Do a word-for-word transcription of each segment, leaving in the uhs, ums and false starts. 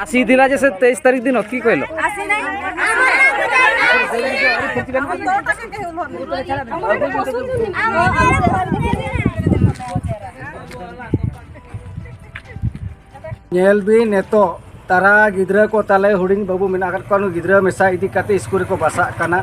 আশি দিন আছে, সে তেইশ তারিখ দিন কি কইলো? ᱧᱮᱞ ᱵᱤᱱ, ᱱᱤᱛᱚᱜ ᱛᱟᱨᱟ ᱜᱤᱫᱽᱨᱟᱹ ᱠᱚ ᱛᱟᱞᱮ, ᱦᱩᱰᱤᱧ ᱵᱟᱹᱵᱩ ᱢᱮᱱᱟᱜ ᱟᱠᱟᱫ ᱠᱚᱣᱟ, ᱱᱩᱭ ᱜᱤᱫᱽᱨᱟᱹ ᱢᱮᱥᱟ ᱤᱫᱤ ᱠᱟᱛᱮ ᱥᱠᱩᱞ ᱨᱮᱠᱚ ᱵᱟᱥᱟᱜ ᱠᱟᱱᱟ᱾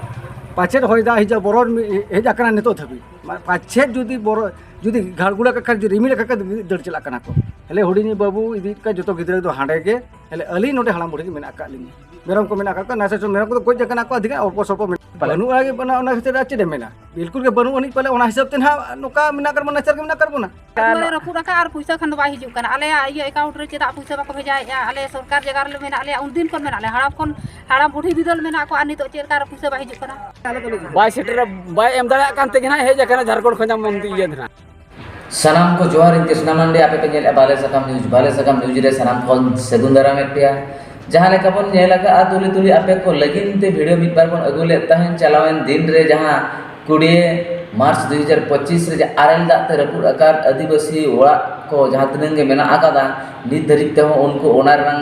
ᱯᱟᱪᱮᱫ ᱦᱚᱭ ᱫᱟᱜ ᱦᱤᱡᱩᱜ ᱵᱚᱨᱚᱱ ᱦᱮᱡ ᱟᱠᱟᱱᱟ ᱱᱤᱛᱚᱜ ᱫᱷᱟᱹᱵᱤᱡ᱾ ᱢᱟᱱᱮ ᱯᱟᱪᱮᱫ ᱡᱩᱫᱤ ᱵᱚᱨᱚ-, ᱡᱩᱫᱤ ᱜᱷᱟᱲᱜᱩᱲᱟ ᱠᱟᱜ ᱠᱷᱟᱱ, ᱡᱩᱫᱤ ᱨᱤᱢᱤᱞ ᱟᱠᱟᱫ ᱠᱷᱟᱱ, ᱫᱟᱹᱲ ᱪᱟᱞᱟᱜ ᱠᱟᱱᱟ ᱠᱚ᱾ ᱦᱮᱞᱮ, ᱦᱩᱰᱤᱧ ᱵᱟᱹᱵᱩ ᱤᱫᱤ ᱠᱟᱛᱮ ᱡᱚᱛᱚ ᱜᱤᱫᱽᱨᱟᱹ ᱫᱚ ᱦᱟᱸᱰᱮ ᱜᱮ᱾ ᱦᱮᱞᱮ, ᱟᱹᱞᱤᱧ ᱱᱚᱰᱮ ᱦᱟᱲᱟᱢ ᱵᱩᱲᱦᱤ ᱜᱮ ᱢᱮᱱᱟᱜ ᱟᱠᱟᱫ ᱞᱤᱧᱟ᱾ ᱢᱮᱨᱚᱢ ᱠᱚ ᱢᱮᱱᱟᱜ ᱟᱠᱟᱫ ᱠᱚᱣᱟ, ᱱᱟᱥᱮ ᱪᱚᱝ ᱢᱮᱨᱚᱢ ᱠᱚᱫᱚ ᱜᱚᱡ ᱟᱠᱟᱱᱟ ᱠᱚ, ᱟᱹᱰᱤ ᱜᱟᱱ ᱚᱞᱯᱚ ᱥᱚᱞᱯᱚ ᱢᱮᱱᱟᱜ, ᱵᱟᱹᱱᱩᱜᱼᱟ ᱜᱮ, ᱚᱱᱟ, ᱚᱱᱟ ᱠᱷᱟᱹᱛᱤᱨ ᱟᱨ ᱪᱮᱫ ᱮᱢ ᱢᱮᱱᱟ? ᱵᱤᱞᱠᱩᱞ ᱜᱮ ᱵᱟᱹᱱᱩᱜ ᱟᱹᱱᱤᱡ, ᱯᱟᱞᱮ ᱚᱱᱟ ᱦᱤᱥᱟᱹᱵ ᱛᱮ ᱱᱟᱦᱟᱜ ᱱᱚᱝᱠᱟ ᱢᱮᱱᱟᱜ ᱟᱠᱟᱫ ᱵᱚᱱᱟ, ᱱᱟᱪᱟᱨ ᱜᱮ ᱢᱮᱱᱟᱜ ᱟᱠᱟᱫ ᱵᱚᱱᱟ᱾ ᱟᱹᱛᱩ ᱨᱮ ᱨᱟᱹᱯᱩᱫ ᱟᱠᱟᱫ ᱟᱨ ᱯᱩᱭᱥᱟᱹ ᱠᱷᱟᱱ ᱫᱚ ᱵᱟᱭ ᱦᱤᱡᱩᱜ ᱠᱟᱱᱟ᱾ ᱟᱞᱮᱭᱟᱜ ᱤᱭᱟᱹ ᱮᱠᱟᱣᱩᱱᱴ ᱨᱮ ᱪᱮᱫᱟᱜ ᱯᱩᱭᱥᱟᱹ ᱵᱟᱠᱚ ᱵᱷᱮᱡᱟᱭᱮᱫᱼᱟ? ᱟᱞᱮ ᱥᱚᱨᱠᱟᱨ ᱡᱟᱭᱜᱟ ᱨᱮᱞᱮ ᱢᱮᱱᱟᱜ ᱞᱮᱭᱟ, ᱩᱱᱫᱤᱱ ᱠᱷᱚᱱ ᱢᱮᱱᱟᱜ ᱞᱮᱭᱟ, ᱦᱟᱲᱟᱢ ᱠᱷᱚᱱ, ᱦᱟᱲᱟᱢ ᱵᱩᱰᱷᱤ ᱵᱤᱫᱟᱹᱞ ᱢᱮᱱᱟᱜ ᱠᱚᱣᱟ, ᱟᱨ ᱱᱤᱛᱚᱜ ᱪᱮᱫ ᱞᱮᱠᱟ ᱨᱮ ᱯᱩᱭᱥᱟᱹ ᱵᱟᱭ ᱦᱤᱡᱩᱜ ᱠᱟᱱᱟ? ᱵᱟᱭ ᱥᱮᱴᱮᱨᱟ, ᱵᱟᱭ ᱮᱢ ᱫᱟᱲᱮᱭᱟᱜ ᱠᱟᱱ ᱛᱮᱜᱮ ᱱᱟᱦᱟᱜ ᱦᱮᱡ ᱟᱠᱟᱱᱟ ᱡᱷᱟᱲᱠᱷᱚᱸᱰ ᱠᱷᱚᱱᱟᱜ ᱢᱚᱱᱛᱤ ᱤᱭᱟᱹ ᱫᱷᱟᱨᱟ᱾ ᱥᱟᱱᱟᱢ ᱠᱚ ᱡᱚᱦᱟᱨ, ᱤᱧ ᱠᱨᱤᱥᱱᱟ ᱢᱟᱱᱰᱤ, ᱟᱯᱮ ᱯᱮ ᱧᱮᱞᱮᱫᱼᱟ ᱵᱟᱞᱮ ᱥᱟᱠᱟᱢ ᱱᱤᱭᱩᱡᱽ᱾ ᱵᱟᱞᱮ ᱥᱟᱠᱟᱢ ᱱᱤᱭᱩᱡᱽ ᱨᱮ ᱥᱟᱱᱟᱢ ᱠᱷᱚᱱ ᱥᱟᱹᱜᱩᱱ ᱫᱟᱨᱟᱢᱮᱫ ᱯᱮᱭᱟ᱾ ᱡᱟᱦᱟᱸ ᱞᱮᱠᱟ ᱵᱚᱱ ᱧᱮᱞ ᱟᱠᱟᱫᱼᱟ, ᱛᱩᱞᱤ ᱛᱩᱞᱤ ᱟᱯᱮ ᱠᱚ ᱞᱟᱹᱜᱤᱫ ᱛᱮ ᱵᱷᱤᱰᱤᱭᱳ ᱢᱤᱫ ᱵᱟᱨ ᱵᱚᱱ ᱟᱹᱜᱩ ᱞᱮᱫ ᱛᱟᱦᱮᱸᱫ᱾ ᱪᱟᱞᱟᱣᱮᱱ ᱫᱤᱱ ᱨᱮ ᱡᱟᱦᱟᱸ ᱠᱩᱲᱤ ᱢᱟᱨᱪ ᱫᱩ ᱦᱟᱡᱟᱨ ᱯᱚᱸᱪᱤᱥ ᱨᱮ ᱡᱟᱦᱟᱸ ᱟᱨᱮᱞ ᱫᱟᱜ ᱛᱮ ᱨᱟᱹᱯᱩᱫ ᱟᱠᱟᱫ ᱟᱹᱫᱤᱵᱟᱹᱥᱤ ᱚᱲᱟᱜ ᱠᱚ ᱡᱟᱦᱟᱸ ᱛᱤᱱᱟᱹᱜ ᱜᱮ ᱢᱮᱱᱟᱜ ᱟᱠᱟᱫᱟ, ᱱᱤᱛ ᱫᱷᱟᱹᱨᱤᱡ ᱛᱮᱦᱚᱸ ᱩᱱᱠᱩ ᱚᱱᱟ ᱨᱮᱱᱟᱜ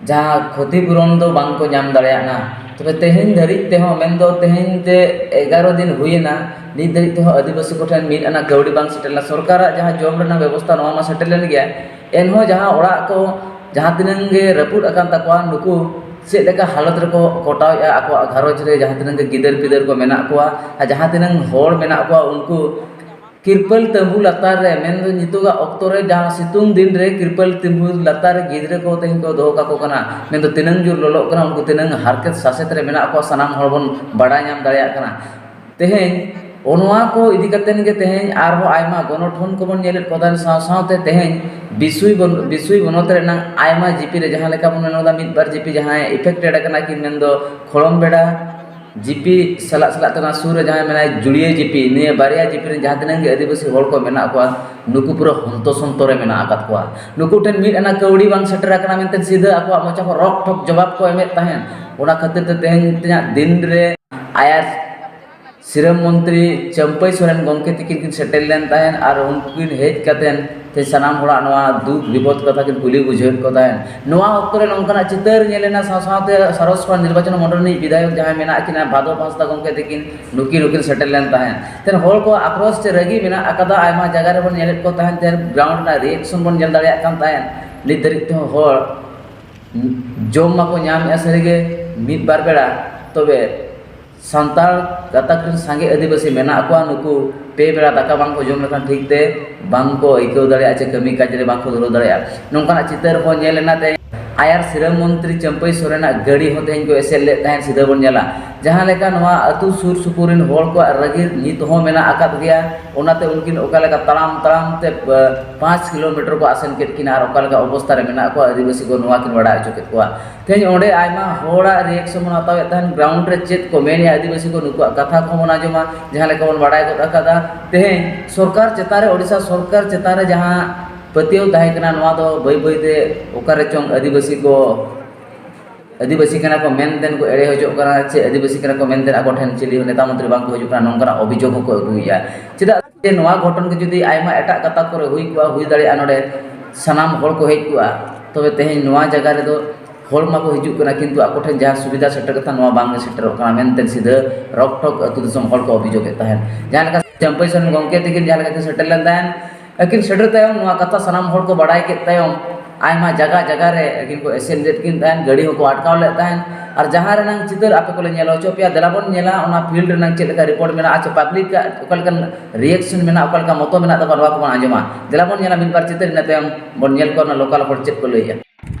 ᱡᱟᱦᱟᱸ ᱠᱷᱚᱛᱤ ᱯᱩᱨᱚᱱ ᱫᱚ ᱵᱟᱝ ᱠᱚ ᱧᱟᱢ ᱫᱟᱲᱮᱭᱟᱜᱼᱟ᱾ ᱛᱚᱵᱮ ᱛᱮᱦᱮᱧ ᱫᱷᱟᱹᱨᱤᱡ ᱛᱮᱦᱚᱸ, ᱢᱮᱱᱫᱚ ᱛᱮᱦᱮᱧ ᱛᱮ ᱮᱜᱟᱨᱚ ᱫᱤᱱ ᱦᱩᱭᱮᱱᱟ, ᱱᱤᱛ ᱫᱷᱟᱹᱨᱤᱡ ᱛᱮᱦᱚᱸ ᱟᱹᱫᱤᱵᱟᱹᱥᱤ ᱠᱚᱴᱷᱮᱱ ᱢᱤᱫ ᱟᱱᱟ ᱠᱟᱹᱣᱰᱤ ᱵᱟᱝ ᱥᱮᱴᱮᱨ ᱞᱮᱱᱟ᱾ ᱥᱚᱨᱠᱟᱨᱟᱜ ᱡᱟᱦᱟᱸ ᱡᱚᱢ ᱨᱮᱱᱟᱜ ᱵᱮᱵᱚᱥᱛᱷᱟ, ᱱᱚᱣᱟ ᱢᱟ ᱥᱮᱴᱮᱨ ᱞᱮᱱ ᱜᱮᱭᱟ, ᱮᱱᱦᱚᱸ ᱡᱟᱦᱟᱸ ᱚᱲᱟᱜ ᱠᱚ ᱡᱟᱦᱟᱸ ᱛᱤᱱᱟᱹᱝ ᱜᱮ ᱨᱟᱹᱯᱩᱫ ᱟᱠᱟᱱ ᱛᱟᱠᱚᱣᱟ, ᱱᱩᱠᱩ ᱪᱮᱫ ᱞᱮᱠᱟ ᱦᱟᱞᱚᱛ ᱨᱮᱠᱚ ᱠᱚᱴᱟᱣᱮᱫᱼᱟ ᱟᱠᱚᱣᱟᱜ ᱜᱷᱟᱨᱚᱸᱡᱽ ᱨᱮ ᱡᱟᱦᱟᱸ ᱛᱤᱱᱟᱹᱝ ᱜᱮ ᱜᱤᱫᱟᱹᱨ ᱯᱤᱫᱟᱹᱨ ᱠᱚ ᱢᱮᱱᱟᱜ ᱠᱚᱣᱟ ᱟᱨ ᱡᱟᱦᱟᱸ ᱛᱤᱱᱟᱹᱝ ᱦᱚᱲ ᱢᱮᱱᱟᱜ ᱠᱚᱣᱟ, ᱩᱱᱠᱩ ᱛᱤᱨᱯᱟᱹᱞ ᱛᱟᱹᱢᱵᱩ ᱞᱟᱛᱟᱨ ᱨᱮ, ᱢᱮᱱᱫᱚ ᱱᱤᱛᱚᱜᱟᱜ ᱚᱠᱛᱚ ᱨᱮ ᱡᱟᱦᱟᱸ ᱥᱤᱛᱩᱝ ᱫᱤᱱ ᱨᱮ ᱛᱤᱨᱯᱟᱹᱞ ᱛᱟᱹᱢᱵᱩ ᱞᱟᱛᱟᱨ ᱨᱮ ᱜᱤᱫᱽᱨᱟᱹ ᱠᱚ ᱛᱮᱦᱮᱧ ᱠᱚ ᱫᱚᱦᱚ ᱠᱟᱠᱚ ᱠᱟᱱᱟ, ᱢᱮᱱᱫᱚ ᱛᱤᱱᱟᱹᱝ ᱡᱳᱨ ᱞᱚᱞᱚᱜ ᱠᱟᱱᱟ, ᱩᱱᱠᱩ ᱛᱤᱱᱟᱹᱝ ᱦᱟᱨᱠᱮᱛ ᱥᱟᱥᱮᱛ ᱨᱮ ᱢᱮᱱᱟᱜ ᱠᱚᱣᱟ, ᱥᱟᱱᱟᱢ ᱦᱚᱲ ᱵᱚᱱ ᱵᱟᱰᱟᱭ ᱧᱟᱢ ᱫᱟᱲᱮᱭᱟᱜ ᱠᱟᱱᱟ᱾ ᱛᱮᱦᱮᱧ ᱱᱚᱣᱟ ᱠᱚ ᱤᱫᱤ ᱠᱟᱛᱮᱱ ᱜᱮ ᱛᱮᱦᱮᱧ ᱟᱨᱦᱚᱸ ᱟᱭᱢᱟ ᱜᱚᱱᱚᱴᱷᱚᱱ ᱠᱚᱵᱚᱱ ᱧᱮᱞᱮᱫ ᱠᱚ ᱛᱟᱦᱮᱱ, ᱥᱟᱶ ᱥᱟᱶᱛᱮ ᱛᱮᱦᱮᱧ ᱵᱤᱥᱩᱭ ᱵᱚᱱ-, ᱵᱤᱥᱩᱭ ᱵᱚᱱᱚᱛ ᱨᱮᱱᱟᱜ ᱟᱭᱢᱟ ᱡᱤᱯᱤ ᱨᱮ ᱡᱟᱦᱟᱸ ᱞᱮᱠᱟ ᱵᱚᱱ ᱢᱮᱱ ᱫᱟ, ᱢᱤᱫ ᱵᱟᱨ ᱡᱤᱯᱤ ᱡᱟᱦᱟᱸᱭ ᱮᱯᱷᱮᱠᱴᱮᱰ ᱟᱠᱟᱱᱟ ᱠᱤᱱ, ᱢᱮᱱᱫᱚ ᱠᱷᱚᱲᱚᱢ ᱵᱮᱰᱟ ᱡᱤᱯᱤ ᱥᱟᱞᱟᱜ ᱥᱟᱞᱟᱜ ᱛᱮ ᱚᱱᱟ ᱥᱩᱨ ᱨᱮ ᱡᱟᱦᱟᱸᱭ ᱢᱮᱱᱟᱭ ᱡᱩᱲᱤᱭᱟᱹ ᱡᱤᱯᱤ, ᱱᱤᱭᱟᱹ ᱵᱟᱨᱭᱟ ᱡᱤᱯᱤ ᱨᱮᱱ ᱡᱟᱦᱟᱸ ᱛᱤᱱᱟᱹᱜ ᱜᱮ ᱟᱹᱫᱤᱵᱟᱹᱥᱤ ᱦᱚᱲ ᱠᱚ ᱢᱮᱱᱟᱜ ᱠᱚᱣᱟ, ᱱᱩᱠᱩ ᱯᱩᱨᱟᱹ ᱦᱚᱱᱛᱚ ᱥᱚᱱᱛᱚ ᱨᱮ ᱢᱮᱱᱟᱜ ᱟᱠᱟᱫ ᱠᱚᱣᱟ᱾ ᱱᱩᱠᱩ ᱴᱷᱮᱱ ᱢᱤᱫ ᱟᱱᱟ ᱠᱟᱹᱣᱰᱤ ᱵᱟᱝ ᱥᱮᱴᱮᱨ ᱟᱠᱟᱱᱟ ᱢᱮᱱᱛᱮ ᱥᱤᱫᱷᱟᱹ ᱟᱠᱚᱣᱟᱜ ᱢᱚᱪᱟ ᱠᱷᱚᱱ ᱨᱚᱠ ᱴᱷᱚᱠ ᱡᱚᱵᱟᱵ ᱠᱚ ᱮᱢᱮᱫ ᱛᱟᱦᱮᱸᱫ᱾ ᱚᱱᱟ ᱠᱷᱟᱹᱛᱤᱨ ᱛᱮ ᱛᱮᱦᱮᱧ ᱛᱮᱧᱟᱜ ᱫᱤᱱ ᱨᱮ ᱟᱭᱟᱨ ᱥᱤᱨᱟᱹ ᱢᱚᱱᱛᱨᱤ ᱪᱟᱹᱢᱯᱟᱹᱭ ᱥᱚᱨᱮᱱ ᱜᱚᱢᱠᱮ ᱛᱤᱠᱤᱱ ᱠᱤᱱ ᱥᱮᱴᱮᱨ ᱞᱮᱱ ᱛᱟᱦᱮᱸᱫ ᱟᱨ ᱩᱱᱠᱤᱱ ᱦᱮᱡ ᱠᱟᱛᱮᱫ ᱛᱮ ᱥᱟᱱᱟᱢ ᱦᱚᱲᱟᱜ ᱱᱚᱣᱟ ᱫᱩᱠ ᱵᱤᱯᱚᱫ ᱠᱟᱛᱷᱟ ᱠᱤᱱ ᱠᱩᱞᱤ ᱵᱩᱡᱷᱟᱹᱣᱮᱫ ᱠᱚ ᱛᱟᱦᱮᱸᱫ᱾ ᱱᱚᱣᱟ ᱚᱠᱛᱚ ᱨᱮ ᱱᱚᱝᱠᱟᱱᱟᱜ ᱪᱤᱛᱟᱹᱨ ᱧᱮᱞ ᱮᱱᱟ, ᱥᱟᱶ ᱥᱟᱶᱛᱮ ᱥᱟᱨᱚᱥᱯᱟᱲ ᱱᱤᱨᱵᱟᱪᱚᱱ ᱢᱚᱱᱰᱚᱞ ᱨᱤᱱᱤᱡ ᱵᱤᱫᱷᱟᱭᱚᱠ ᱡᱟᱦᱟᱸᱭ ᱢᱮᱱᱟᱜ ᱠᱤᱱᱟ ᱵᱷᱟᱫᱚ ᱦᱟᱸᱥᱫᱟ ᱜᱚᱢᱠᱮ ᱛᱤᱠᱤᱱ, ᱱᱩᱠᱤᱱ ᱦᱚᱸᱠᱤᱱ ᱥᱮᱴᱮᱨ ᱞᱮᱱ ᱛᱟᱦᱮᱸᱫ᱾ ᱛᱮ ᱦᱚᱲ ᱠᱚᱣᱟᱜ ᱟᱠᱨᱳᱥ ᱪᱮ ᱨᱟᱹᱜᱤ ᱢᱮᱱᱟᱜ ᱟᱠᱟᱫᱟ, ᱟᱭᱢᱟ ᱡᱟᱭᱜᱟ ᱨᱮᱵᱚᱱ ᱧᱮᱞᱮᱫ ᱠᱚ ᱛᱟᱦᱮᱸᱫ, ᱛᱮ ᱜᱨᱟᱣᱩᱱᱰ ᱨᱮᱱᱟᱜ ᱨᱤᱭᱮᱠᱥᱚᱱ ᱵᱚᱱ ᱧᱮᱞ ᱫᱟᱲᱮᱭᱟᱜ ᱠᱟᱱ ᱛᱟᱦᱮᱸᱫ᱾ ᱱᱤᱛ ᱫᱷᱟᱹᱨᱤᱡ ᱛᱮᱦᱚᱸ ᱦᱚᱲ ᱡᱚᱢ ᱢᱟᱠᱚ ᱧᱟᱢᱮᱫᱼᱟ ᱥᱟᱹᱨᱤᱜᱮ ᱢᱤᱫ ᱵᱟᱨ ᱵᱮᱲᱟ, ᱛᱚᱵᱮ ᱥᱟᱱᱛᱟᱲ ᱜᱟᱛᱟᱠ ᱨᱮᱱ ᱥᱟᱸᱜᱮ ᱟᱹᱫᱤᱵᱟᱹᱥᱤ ᱢᱮᱱᱟᱜ ᱠᱚᱣᱟ, ᱱᱩᱠᱩ ᱯᱮ ᱵᱮᱲᱟ ᱫᱟᱠᱟ ᱵᱟᱝ ᱠᱚ ᱡᱚᱢ ᱞᱮᱠᱷᱟᱱ ᱴᱷᱤᱠ ᱛᱮ ᱵᱟᱝ ᱠᱚ ᱟᱹᱭᱠᱟᱹᱣ ᱫᱟᱲᱮᱭᱟᱜᱼᱟ ᱪᱮ ᱠᱟᱹᱢᱤ ᱠᱟᱡᱽ ᱨᱮ ᱵᱟᱝ ᱠᱚ ᱫᱷᱩᱨᱟᱹᱣ ᱫᱟᱲᱮᱭᱟᱜᱼᱟ᱾ ᱱᱚᱝᱠᱟᱱᱟᱜ ᱪᱤᱛᱟᱹᱨ ᱦᱚᱸ ᱧᱮᱞ ᱮᱱᱟ ᱛᱮ ᱟᱭᱟᱨ ᱥᱤᱨᱟᱹ ᱢᱚᱱᱛᱨᱤ ᱪᱟᱹᱢᱯᱟᱹᱭ ᱥᱚᱨᱮᱱᱟᱜ ᱜᱟᱹᱰᱤ ᱦᱚᱸ ᱛᱮᱦᱮᱧ ᱠᱚ ᱮᱥᱮᱫ ᱞᱮᱫ ᱛᱟᱦᱮᱸᱫ, ᱥᱤᱫᱷᱟᱹ ᱵᱚᱱ ᱧᱮᱞᱟ᱾ ᱡᱟᱦᱟᱸ ᱞᱮᱠᱟ ᱱᱚᱣᱟ ᱟᱹᱛᱩ ᱥᱩᱨ ᱥᱩᱯᱩᱨ ᱨᱮᱱ ᱦᱚᱲ ᱠᱚᱣᱟᱜ ᱨᱟᱹᱜᱤ ᱱᱤᱛ ᱦᱚᱸ ᱢᱮᱱᱟᱜ ᱟᱠᱟᱫ ᱜᱮᱭᱟ, ᱚᱱᱟᱛᱮ ᱩᱱᱠᱤᱱ ᱚᱠᱟ ᱞᱮᱠᱟ ᱛᱟᱲᱟᱢ ᱛᱟᱲᱟᱢ ᱛᱮ, ᱮ, ᱯᱟᱸᱪ ᱠᱤᱞᱳᱢᱤᱴᱟᱨ ᱠᱚ ᱟᱥᱮᱱ ᱠᱮᱫ ᱠᱤᱱᱟ ᱟᱨ ᱚᱠᱟ ᱞᱮᱠᱟ ᱚᱵᱚᱥᱛᱟ ᱨᱮ ᱢᱮᱱᱟᱜ ᱠᱚᱣᱟ ᱟᱹᱫᱤᱵᱟᱹᱥᱤ ᱠᱚ, ᱱᱚᱣᱟ ᱠᱤᱱ ᱵᱟᱲᱟᱭ ᱦᱚᱪᱚ ᱠᱮᱫ ᱠᱚᱣᱟ᱾ ᱛᱮᱦᱮᱧ ᱚᱸᱰᱮ ᱟᱭᱢᱟ ᱦᱚᱲᱟᱜ ᱨᱤᱭᱮᱠᱥᱚᱱ ᱵᱚᱱ ᱦᱟᱛᱟᱣᱮᱫ ᱛᱟᱦᱮᱸᱫ, ᱜᱨᱟᱣᱩᱱᱰ ᱨᱮ ᱪᱮᱫ ᱠᱚ ᱢᱮᱱᱮᱜᱼᱟ ᱟᱹᱫᱤᱵᱟᱹᱥᱤ ᱠᱚ, ᱱᱩᱠᱩᱣᱟᱜ ᱠᱟᱛᱷᱟ ᱠᱚᱦᱚᱸ ᱵᱚᱱ ᱟᱸᱡᱚᱢᱟ᱾ ᱡᱟᱦᱟᱸ ᱞᱮᱠᱟ ᱵᱚᱱ ᱵᱟᱲᱟᱭ ᱜᱚᱫ ᱟᱠᱟᱫᱟ, ᱛᱮᱦᱮᱧ ᱥᱚᱨᱠᱟᱨ ᱪᱮᱛᱟᱱ ᱨᱮ, ᱳᱰᱤᱥᱟ ᱥᱚᱨᱠᱟᱨ ᱪᱮᱛᱟᱱ ᱨᱮ ᱡᱟᱦᱟᱸ ᱯᱟᱹᱛᱭᱟᱹᱣ ᱛᱟᱦᱮᱸ ᱠᱟᱱᱟ, ᱱᱚᱣᱟ ᱫᱚ ᱵᱟᱹᱭ ᱵᱟᱹᱭ ᱛᱮ ᱚᱠᱟᱨᱮ ᱪᱚᱝ ᱟᱹᱫᱤᱵᱟᱹᱥᱤ ᱠᱚ, ᱟᱹᱫᱤᱵᱟᱹᱥᱤ ᱠᱟᱱᱟ ᱠᱚ ᱢᱮᱱᱛᱮ ᱠᱚ ᱮᱲᱮ ᱦᱚᱪᱚᱜ ᱠᱟᱱᱟ, ᱪᱮ ᱟᱹᱫᱤᱵᱟᱹᱥᱤ ᱠᱟᱱᱟ ᱠᱚ ᱢᱮᱱᱛᱮ ᱟᱠᱚ ᱴᱷᱮᱱ ᱪᱤᱞᱤ ᱦᱚᱸ ᱱᱮᱛᱟ ᱢᱚᱱᱛᱨᱤ ᱵᱟᱝ ᱠᱚ ᱦᱤᱡᱩᱜ ᱠᱟᱱᱟ, ᱱᱚᱝᱠᱟᱱᱟᱜ ᱚᱵᱷᱤᱡᱳᱜᱽ ᱦᱚᱸᱠᱚ ᱟᱹᱜᱩᱭᱮᱫᱼᱟ᱾ ᱪᱮᱫᱟᱜ ᱡᱮ ᱱᱚᱣᱟ ᱜᱷᱚᱴᱚᱱ ᱜᱮ ᱡᱩᱫᱤ ᱟᱭᱢᱟ ᱮᱴᱟᱜ ᱜᱟᱛᱟᱠ ᱠᱚᱨᱮ ᱦᱩᱭ ᱠᱚᱜᱼᱟ, ᱦᱩᱭ ᱫᱟᱲᱮᱭᱟᱜᱼᱟ ᱱᱚᱰᱮ ᱥᱟᱱᱟᱢ ᱦᱚᱲ ᱠᱚ ᱦᱮᱡ ᱠᱚᱜᱼᱟ, ᱛᱚᱵᱮ ᱛᱮᱦᱮᱧ ᱱᱚᱣᱟ ᱡᱟᱭᱜᱟ ᱨᱮᱫᱚ ᱦᱚᱲ ᱢᱟᱠᱚ ᱦᱤᱡᱩᱜ ᱠᱟᱱᱟ, ᱠᱤᱱᱛᱩ ᱟᱠᱚ ᱴᱷᱮᱱ ᱡᱟᱦᱟᱸ ᱥᱩᱵᱤᱫᱷᱟ ᱥᱮᱴᱮᱨ ᱠᱟᱛᱷᱟ, ᱱᱚᱣᱟ ᱵᱟᱝ ᱜᱮ ᱥᱮᱴᱮᱨᱚᱜ ᱠᱟᱱᱟ ᱢᱮᱱᱛᱮ ᱥᱤᱫᱷᱟᱹ ᱨᱚᱠ ᱴᱷᱚᱠ ᱟᱹᱛᱩ ᱫᱤᱥᱚᱢ ᱦᱚᱲ ᱠᱚ ᱚᱵᱷᱤᱡᱳᱜ ᱮᱫ ᱛᱟᱦᱮᱸᱫ᱾ ᱡᱟᱦᱟᱸ ᱞᱮᱠᱟ ᱪᱟᱹᱢᱯᱟᱹᱭ ᱥᱚᱨᱮᱱ ᱜᱚᱢᱠᱮ ᱛᱤᱠᱤᱱ ᱡᱟᱦᱟᱸ ᱞᱮᱠᱟ ᱠᱤᱱ ᱥᱮᱴᱮᱨ ᱞᱮᱱ ᱛᱟᱦᱮᱸᱫ, ᱟᱹᱠᱤᱱ ᱥᱮᱴᱮᱨ ᱛᱟᱭᱚᱢ ᱱᱚᱣᱟ ᱠᱟᱛᱷᱟ ᱥᱟᱱᱟᱢ ᱦᱚᱲ ᱠᱚ ᱵᱟᱲᱟᱭ ᱠᱮᱫ ᱛᱟᱭᱚᱢ, ᱟᱭᱢᱟ ᱡᱟᱭᱜᱟ ᱡᱟᱭᱜᱟ ᱨᱮ ᱟᱹᱠᱤᱱ ᱠᱚ ᱮᱥᱮᱫ ᱞᱮᱫ ᱠᱤᱱ ᱛᱟᱦᱮᱸᱫ, ᱜᱟᱹᱰᱤ ᱦᱚᱸᱠᱚ ᱟᱴᱠᱟᱣ ᱞᱮᱫ ᱛᱟᱦᱮᱸᱫ᱾ ᱟᱨ ᱡᱟᱦᱟᱸ ᱨᱮᱱᱟᱝ ᱪᱤᱛᱟᱹᱨ ᱟᱯᱮ ᱠᱚᱞᱮ ᱧᱮᱞ ᱦᱚᱪᱚ ᱯᱮᱭᱟ, ᱫᱮᱞᱟ ᱵᱚᱱ ᱧᱮᱞᱟ ᱚᱱᱟ ᱯᱷᱤᱞᱰ ᱨᱮᱱᱟᱝ ᱪᱮᱫ ᱞᱮᱠᱟ ᱨᱤᱯᱳᱨᱴ ᱢᱮᱱᱟᱜᱼᱟ, ᱪᱮ ᱯᱟᱵᱽᱞᱤᱠ ᱟᱜ ᱚᱠᱟ ᱞᱮᱠᱟᱱ ᱨᱤᱭᱮᱠᱥᱚᱱ ᱢᱮᱱᱟᱜᱼᱟ, ᱚᱠᱟ ᱞᱮᱠᱟ ᱢᱚᱛᱚ ᱢᱮᱱᱟᱜ ᱛᱟᱠᱚᱣᱟ, ᱱᱚᱣᱟ ᱠᱚᱵᱚᱱ ᱟᱸᱡᱚᱢᱟ᱾ ᱫᱮᱞᱟ ᱵᱚᱱ ᱧᱮᱞᱟ ᱢᱤᱫ ᱵᱟᱨ ᱪᱤᱛᱟᱹᱨ, ᱤᱱᱟᱹ ᱛᱟᱭᱚᱢ ᱵᱚᱱ ᱧᱮᱞ ᱠᱚᱣᱟ ᱚᱱᱟ ᱞᱳᱠᱟᱞ ᱦᱚᱲ ᱪᱮᱫ ᱠᱚ ᱞᱟᱹᱭᱮᱫᱼᱟ᱾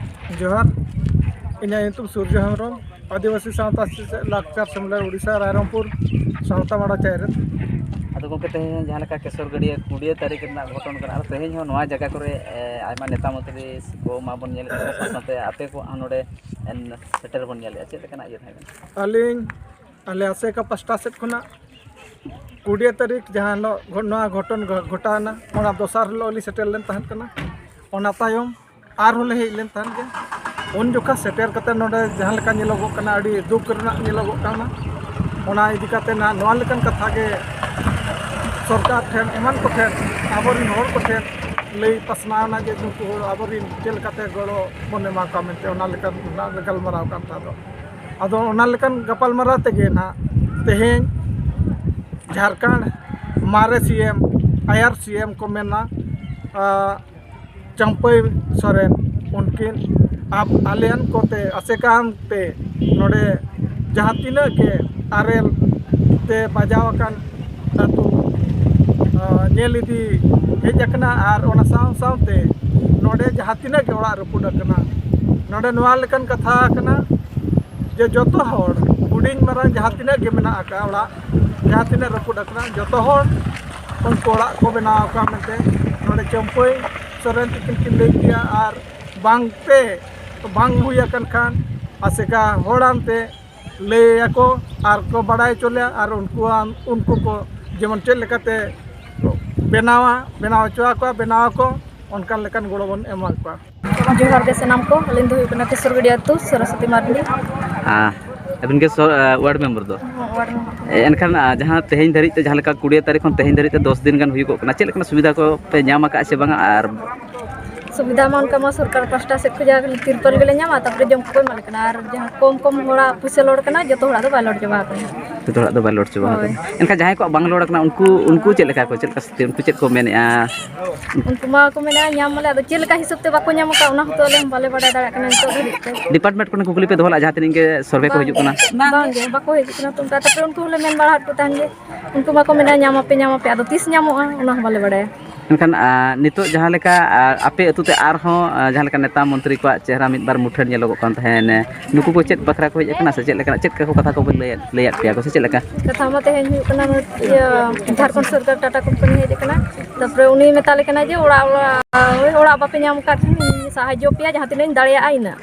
ᱡᱚᱦᱟᱨ, ᱤᱧᱟᱹᱜ ᱧᱩᱛᱩᱢ ᱥᱩᱨᱡᱚ ᱦᱮᱢᱵᱨᱚᱢ, ᱟᱹᱫᱤᱵᱟᱹᱥᱤ ᱥᱟᱶᱛᱟ ᱥᱮᱪᱮᱫ ᱞᱟᱠᱪᱟᱨ ᱥᱮᱢᱞᱮᱫ ᱳᱰᱤᱥᱟ ᱨᱟᱭᱨᱚᱝᱯᱩᱨ ᱥᱟᱶᱛᱟ ᱢᱟᱰᱟ ᱪᱟᱭᱨᱮ᱾ ᱟᱫᱚ ᱜᱚᱢᱠᱮ, ᱛᱮᱦᱮᱧ ᱡᱟᱦᱟᱸ ᱞᱮᱠᱟ ᱠᱮᱥᱚᱨ ᱜᱟᱹᱰᱭᱟᱹ ᱠᱩᱲᱤᱭᱟᱹ ᱛᱟᱹᱨᱤᱠᱷ ᱨᱮᱱᱟᱜ ᱜᱷᱚᱴᱚᱱ ᱠᱟᱱᱟ, ᱟᱨ ᱛᱮᱦᱮᱧ ᱦᱚᱸ ᱱᱚᱣᱟ ᱡᱟᱭᱜᱟ ᱠᱚᱨᱮ, ᱮ, ᱟᱭᱢᱟ ᱱᱮᱛᱟ ᱢᱚᱱᱛᱨᱤ ᱠᱚ ᱢᱟᱵᱚᱱ ᱧᱮᱞᱮᱫ ᱠᱚᱣᱟ, ᱥᱟᱶ ᱥᱟᱶᱛᱮ ᱟᱯᱮ ᱠᱚ ᱦᱚᱸ ᱱᱚᱰᱮ, ᱮ, ᱥᱮᱴᱮᱨ ᱵᱚᱱ ᱧᱮᱞᱮᱫᱼᱟ, ᱪᱮᱫ ᱞᱮᱠᱟᱱᱟᱜ ᱤᱭᱟᱹ ᱛᱟᱦᱮᱸ ᱠᱟᱱᱟ? ᱟᱹᱞᱤᱧ ᱟᱞᱮ ᱟᱥᱮᱠᱟ ᱯᱟᱥᱴᱟ ᱥᱮᱫ ᱠᱷᱚᱱᱟᱜ ᱠᱩᱲᱤᱭᱟᱹ ᱛᱟᱹᱨᱤᱠᱷ ᱡᱟᱦᱟᱸ ᱦᱤᱞᱳᱜ ᱜᱷᱚ-, ᱱᱚᱣᱟ ᱜᱷᱚᱴᱚᱱ ᱜᱷᱚ-, ᱜᱷᱚᱴᱟᱣᱮᱱᱟ, ᱚᱱᱟ ᱫᱚᱥᱟᱨ ᱦᱤᱞᱳᱜ ᱞᱤᱧ ᱥᱮᱴᱮᱨ ᱞᱮᱱ ᱛᱟᱦᱮᱸᱫ ᱠᱟᱱᱟ᱾ ᱚᱱᱟ ᱛᱟᱭᱚᱢ ᱟᱨᱦᱚᱸ ᱞᱮ ᱦᱮᱡ ᱞᱮᱱ ᱛᱟᱦᱮᱸᱫ ᱜᱮ᱾ ᱩᱱ ᱡᱚᱠᱷᱟ ᱥᱮᱴᱮᱨ ᱠᱟᱛᱮ ᱱᱚᱰᱮ ᱡᱟᱦᱟᱸ ᱞᱮᱠᱟ ᱧᱮᱞᱚᱜᱚᱜ ᱠᱟᱱᱟ, ᱟᱹᱰᱤ ᱫᱩᱠ ᱨᱮᱱᱟᱜ ᱧᱮᱞᱚᱜᱚᱜ ᱠᱟᱱᱟ᱾ ᱚᱱᱟ ᱤᱫᱤ ᱠᱟᱛᱮ ᱱᱟᱜ ᱱᱚᱣᱟ ᱞᱮᱠᱟᱱ ᱠᱟᱛᱷᱟ ᱜᱮ ᱥᱚᱨᱠᱟᱨ ᱴᱷᱮᱱ, ᱮᱢᱟᱱ ᱠᱚᱴᱷᱮᱱ, ᱟᱵᱚᱨᱮᱱ ᱦᱚᱲ ᱠᱚᱴᱷᱮᱱ ᱞᱟᱹᱭ ᱯᱟᱥᱱᱟᱣ ᱮᱱᱟ ᱡᱮ ᱱᱩᱠᱩ ᱦᱚᱲ ᱟᱵᱚᱨᱮᱱ ᱪᱮᱫ ᱞᱮᱠᱟᱛᱮ ᱜᱚᱲᱚ ᱵᱚᱱ ᱮᱢᱟ ᱠᱚᱣᱟ ᱢᱮᱱᱛᱮ, ᱚᱱᱟ ᱞᱮᱠᱟᱱ ᱱᱟᱜ ᱜᱟᱞᱢᱟᱨᱟᱣ ᱠᱟᱱ ᱛᱟᱦᱮᱸ ᱫᱚ᱾ ᱟᱫᱚ ᱚᱱᱟ ᱞᱮᱠᱟᱱ ᱜᱟᱯᱟᱞᱢᱟᱨᱟᱣ ᱛᱮᱜᱮ ᱱᱟᱜ ᱛᱮᱦᱮᱧ ᱡᱷᱟᱲᱠᱷᱚᱸᱰ ᱢᱟᱨᱮ ᱥᱤ ᱮᱢ, ᱟᱭᱟᱨ ᱥᱤ ᱮᱢ ᱠᱚ ᱢᱮᱱᱟ, ᱟᱨ ᱪᱟᱹᱢᱯᱟᱹᱭ ᱥᱚᱨᱮᱱ, ᱩᱱᱠᱤᱱ ᱟᱵ-, ᱟᱞᱮᱭᱟᱱ ᱠᱚᱛᱮ, ᱟᱥᱮᱠᱟᱱ ᱛᱮ ᱱᱚᱰᱮ ᱡᱟᱦᱟᱸ ᱛᱤᱱᱟᱹᱜ ᱜᱮ ᱟᱨᱮᱞ ᱛᱮ ᱵᱟᱡᱟᱣ ᱟᱠᱟᱱ ᱟᱹᱛᱩ, ᱟ, ᱧᱮᱞ ᱤᱫᱤ ᱦᱮᱡ ᱟᱠᱟᱱᱟ᱾ ᱟᱨ ᱚᱱᱟ ᱥᱟᱶ ᱥᱟᱶᱛᱮ ᱱᱚᱰᱮ ᱡᱟᱦᱟᱸ ᱛᱤᱱᱟᱹᱜ ᱜᱮ ᱚᱲᱟᱜ ᱨᱟᱹᱯᱩᱫ ᱟᱠᱟᱱᱟ, ᱱᱚᱰᱮ ᱱᱚᱣᱟ ᱞᱮᱠᱟᱱ ᱠᱟᱛᱷᱟ ᱠᱟᱱᱟ ᱡᱮ ᱡᱚᱛᱚ ᱦᱚᱲ, ᱦᱩᱰᱤᱧ ᱢᱟᱨᱟᱝ ᱡᱟᱦᱟᱸ ᱛᱤᱱᱟᱹᱜ ᱜᱮ ᱢᱮᱱᱟᱜ ᱟᱠᱟᱫ ᱚᱲᱟᱜ, ᱡᱟᱦᱟᱸ ᱛᱤᱱᱟᱹᱜ ᱨᱟᱹᱯᱩᱫ ᱟᱠᱟᱱᱟ, ᱡᱚᱛᱚ ᱦᱚᱲ ᱩᱱᱠᱩ ᱚᱲᱟᱜ ᱠᱚ ᱵᱮᱱᱟᱣ ᱟᱠᱟᱫ ᱢᱮᱱᱛᱮ ᱱᱚᱰᱮ ᱪᱟᱹᱢᱯᱟᱹᱭ ᱥᱚᱨᱮᱱ ᱛᱤᱠᱤᱱ ᱠᱤᱱ ᱞᱟᱹᱭ ᱠᱮᱜᱼᱟ᱾ ᱟᱨ ᱵᱟᱝᱛᱮ ᱵᱟᱝ ᱦᱩᱭ ᱟᱠᱟᱱ ᱠᱷᱟᱱ ᱟᱥᱮᱠᱟ ᱦᱚᱲᱟᱱᱛᱮ ᱞᱟᱹᱭ ᱟᱠᱚ ᱟᱨ ᱠᱚ ᱵᱟᱲᱟᱭ ᱦᱚᱪᱚ ᱞᱮᱭᱟ, ᱟᱨ ᱩᱱᱠᱩᱣᱟᱜ, ᱩᱱᱠᱩ ᱠᱚ ᱡᱮᱢᱚᱱ ᱪᱮᱫ ᱞᱮᱠᱟᱛᱮ ᱵᱮᱱᱟᱣᱟ, ᱵᱮᱱᱟᱣ ᱦᱚᱪᱚ ᱟᱠᱚᱣᱟ, ᱵᱮᱱᱟᱣ ᱟᱠᱚ, ᱚᱱᱠᱟᱱ ᱞᱮᱠᱟᱱ ᱜᱚᱲᱚ ᱵᱚᱱ ᱮᱢᱟ ᱠᱚᱣᱟ᱾ ᱡᱚᱦᱟᱨ ᱜᱮ ᱥᱟᱱᱟᱢ ᱠᱚ, ᱟᱹᱞᱤᱧ ᱫᱚ ᱦᱩᱭᱩᱜ ᱠᱟᱱᱟ ᱠᱤᱥᱳᱨᱜᱟᱹᱰᱤ ᱟᱹᱛᱩ, ᱥᱚᱨᱚᱥᱚᱛᱤ ᱢᱟᱨᱰᱤ᱾ ᱟᱹᱵᱤᱱ ᱜᱮ ᱥᱚ-, ᱟᱸ, ᱣᱟᱨᱰ ᱢᱮᱢᱵᱟᱨ ᱫᱚ? ᱦᱚᱸ, ᱣᱟᱨᱰ ᱢᱮᱢᱵᱟᱨ᱾ ᱮ, ᱮᱱᱠᱷᱟᱱ, ᱟᱸ, ᱡᱟᱦᱟᱸ ᱛᱮᱦᱮᱧ ᱫᱷᱟᱹᱨᱤᱡ ᱛᱮ, ᱡᱟᱦᱟᱸ ᱞᱮᱠᱟ ᱠᱩᱲᱤ ᱛᱟᱹᱨᱤᱠᱷ ᱠᱷᱚᱱ ᱛᱮᱦᱮᱧ ᱫᱷᱟᱹᱨᱤᱡ ᱛᱮ ᱫᱚᱥ ᱫᱤᱱ ᱜᱟᱱ ᱦᱩᱭᱩᱜᱚᱜ ᱠᱟᱱᱟ, ᱪᱮᱫ ᱞᱮᱠᱟᱱᱟᱜ ᱥᱩᱵᱤᱫᱷᱟ ᱠᱚ ᱯᱮ ᱧᱟᱢ ᱟᱠᱟᱫᱼᱟ ᱥᱮ ᱵᱟᱝᱟ? ᱟᱨ ᱥᱩᱵᱤᱫᱷᱟ ᱢᱟ ᱚᱱᱠᱟ ᱢᱟ ᱥᱚᱨᱠᱟᱨ ᱯᱟᱥᱴᱟ ᱥᱮᱫ ᱠᱷᱚᱱᱟᱜ ᱛᱤᱨᱯᱚᱞ ᱜᱮᱞᱮ ᱧᱟᱢᱟ, ᱛᱟᱨᱯᱚᱨᱮ ᱡᱚᱢ ᱠᱚᱠᱚ ᱮᱢᱟᱞᱮ ᱠᱟᱱᱟ᱾ ᱟᱨ ᱡᱟᱦᱟᱸ ᱠᱚᱢ ᱠᱚᱢ ᱦᱚᱲᱟᱜ ᱯᱩᱭᱥᱟᱹ ᱞᱳᱰ ᱠᱟᱱᱟ, ᱡᱚᱛᱚ ᱦᱚᱲᱟᱜ ᱫᱚ ᱵᱟᱭ ᱞᱳᱰ ᱪᱟᱵᱟ ᱟᱠᱟᱱᱟ᱾ ᱡᱚᱛᱚ ᱦᱚᱲᱟᱜ ᱫᱚ ᱵᱟᱭ ᱞᱳᱰ ᱪᱟᱵᱟ ᱦᱳᱭ᱾ ᱟᱠᱟᱱᱟ᱾ ᱮᱱᱠᱷᱟᱱ ᱡᱟᱦᱟᱸᱭ ᱠᱚᱣᱟᱜ ᱵᱟᱝ ᱞᱳᱰ ᱟᱠᱟᱱᱟ, ᱩᱱᱠᱩ, ᱩᱱᱠᱩ ᱪᱮᱫ ᱞᱮᱠᱟ ᱠᱚ, ᱪᱮᱫ ᱞᱮᱠᱟ ᱥᱛᱷᱤᱛᱤ, ᱩᱱᱠᱩ ᱪᱮᱫ ᱠᱚ ᱢᱮᱱᱮᱫᱼᱟ? ᱩᱱᱠᱩ ᱢᱟ ᱠᱚ ᱢᱮᱱᱟ ᱧᱟᱢ ᱢᱟᱞᱮ, ᱟᱫᱚ ᱪᱮᱫ ᱞᱮᱠᱟ ᱦᱤᱥᱟᱹᱵ ᱛᱮ ᱵᱟᱠᱚ ᱧᱟᱢ ᱟᱠᱟᱫ, ᱚᱱᱟ ᱦᱚᱸᱛᱚ ᱟᱞᱮ ᱦᱚᱸ ᱵᱟᱞᱮ ᱵᱟᱲᱟᱭ ᱫᱟᱲᱮᱭᱟᱜ ᱠᱟᱱᱟ ᱱᱤᱛᱚᱜ ᱫᱷᱟᱹᱵᱤᱡ ᱛᱮ᱾ ᱰᱤᱯᱟᱨᱴᱢᱮᱱᱴ ᱠᱷᱚᱱ ᱠᱩᱠᱞᱤ ᱯᱮ ᱫᱚᱦᱚ ᱞᱮᱫᱼᱟ, ᱡᱟᱦᱟᱸ ᱛᱤᱱᱟᱹᱜ ᱜᱮ ᱥᱚᱨᱵᱷᱮ ᱠᱚ ᱦᱤᱡᱩᱜ ᱠᱟᱱᱟ? ᱵᱟᱝ ᱜᱮ, ᱵᱟᱠᱚ ᱦᱤᱡᱩᱜ ᱠᱟᱱᱟ᱾ ᱛᱚ ᱚᱱᱠᱟ ᱛᱟᱯᱚᱨᱮ ᱩᱱᱠᱩ ᱦᱚᱸᱞᱮ ᱢᱮᱱ ᱵᱟᱲᱟ ᱦᱚᱴᱚ ᱛᱟᱦᱮᱱ ᱜᱮ, ᱩᱱᱠᱩ ᱢᱟᱠᱚ ᱢᱮᱱᱟ ᱧᱟᱢ ᱟᱯᱮ, ᱧᱟᱢ ᱟᱯᱮ, ᱟᱫᱚ ᱛᱤᱥ ᱧᱟᱢᱚᱜᱼᱟ ᱚᱱᱟ ᱦᱚᱸ ᱵᱟᱞᱮ ᱵᱟᱲᱟᱭᱟ᱾ ᱢᱮᱱᱠᱷᱟᱱ, ᱟᱨ ᱱᱤᱛᱚᱜ ᱡᱟᱦᱟᱸ ᱞᱮᱠᱟ, ᱟᱨ ᱟᱯᱮ ᱟᱹᱛᱩ ᱛᱮ ᱟᱨᱦᱚᱸ, ᱟᱨ ᱡᱟᱦᱟᱸ ᱞᱮᱠᱟ ᱱᱮᱛᱟ ᱢᱚᱱᱛᱨᱤ ᱠᱚᱣᱟᱜ ᱪᱮᱦᱨᱟ ᱢᱤᱫ ᱵᱟᱨ ᱢᱩᱴᱷᱟᱹᱱ ᱧᱮᱞᱚᱜᱚᱜ ᱠᱟᱱ ᱛᱟᱦᱮᱸᱱ, ᱱᱩᱠᱩ ᱠᱚ ᱪᱮᱫ ᱵᱟᱠᱷᱨᱟ ᱠᱚ ᱦᱮᱡ ᱟᱠᱟᱱᱟ ᱥᱮ ᱪᱮᱫ ᱞᱮᱠᱟ, ᱪᱮᱫ ᱠᱚ ᱠᱟᱛᱷᱟ ᱠᱚ ᱞᱟᱹᱭ, ᱞᱟᱹᱭᱟᱫ ᱯᱮᱭᱟ ᱠᱚ ᱥᱮ ᱪᱮᱫ ᱞᱮᱠᱟ? ᱠᱟᱛᱷᱟ ᱢᱟ ᱛᱮᱦᱮᱧ ᱦᱩᱭᱩᱜ ᱠᱟᱱᱟ, ᱤᱭᱟᱹ, ᱡᱷᱟᱲᱠᱷᱚᱸᱰ ᱥᱚᱨᱠᱟᱨ ᱴᱟᱴᱟ ᱠᱳᱢᱯᱟᱱᱤ ᱦᱮᱡ ᱟᱠᱟᱱᱟ, ᱛᱟᱨᱯᱚᱨᱮ ᱩᱱᱤ ᱢᱮᱛᱟ ᱞᱮ ᱠᱟᱱᱟ ᱡᱮ ᱚᱲᱟᱜ ᱚᱲᱟᱜ ᱦᱳᱭ, ᱚᱲᱟᱜ ᱵᱟᱯᱮ ᱧᱟᱢ ᱟᱠᱟᱫ ᱠᱷᱟᱱ ᱤᱧ ᱥᱟᱦᱟᱡᱽᱡᱚ ᱯᱮᱭᱟ ᱡᱟᱦᱟᱸ ᱛᱤᱱᱟᱹᱜ ᱤᱧ ᱫᱟᱲᱮᱭᱟᱜᱼᱟ ᱤᱱᱟᱹᱜ᱾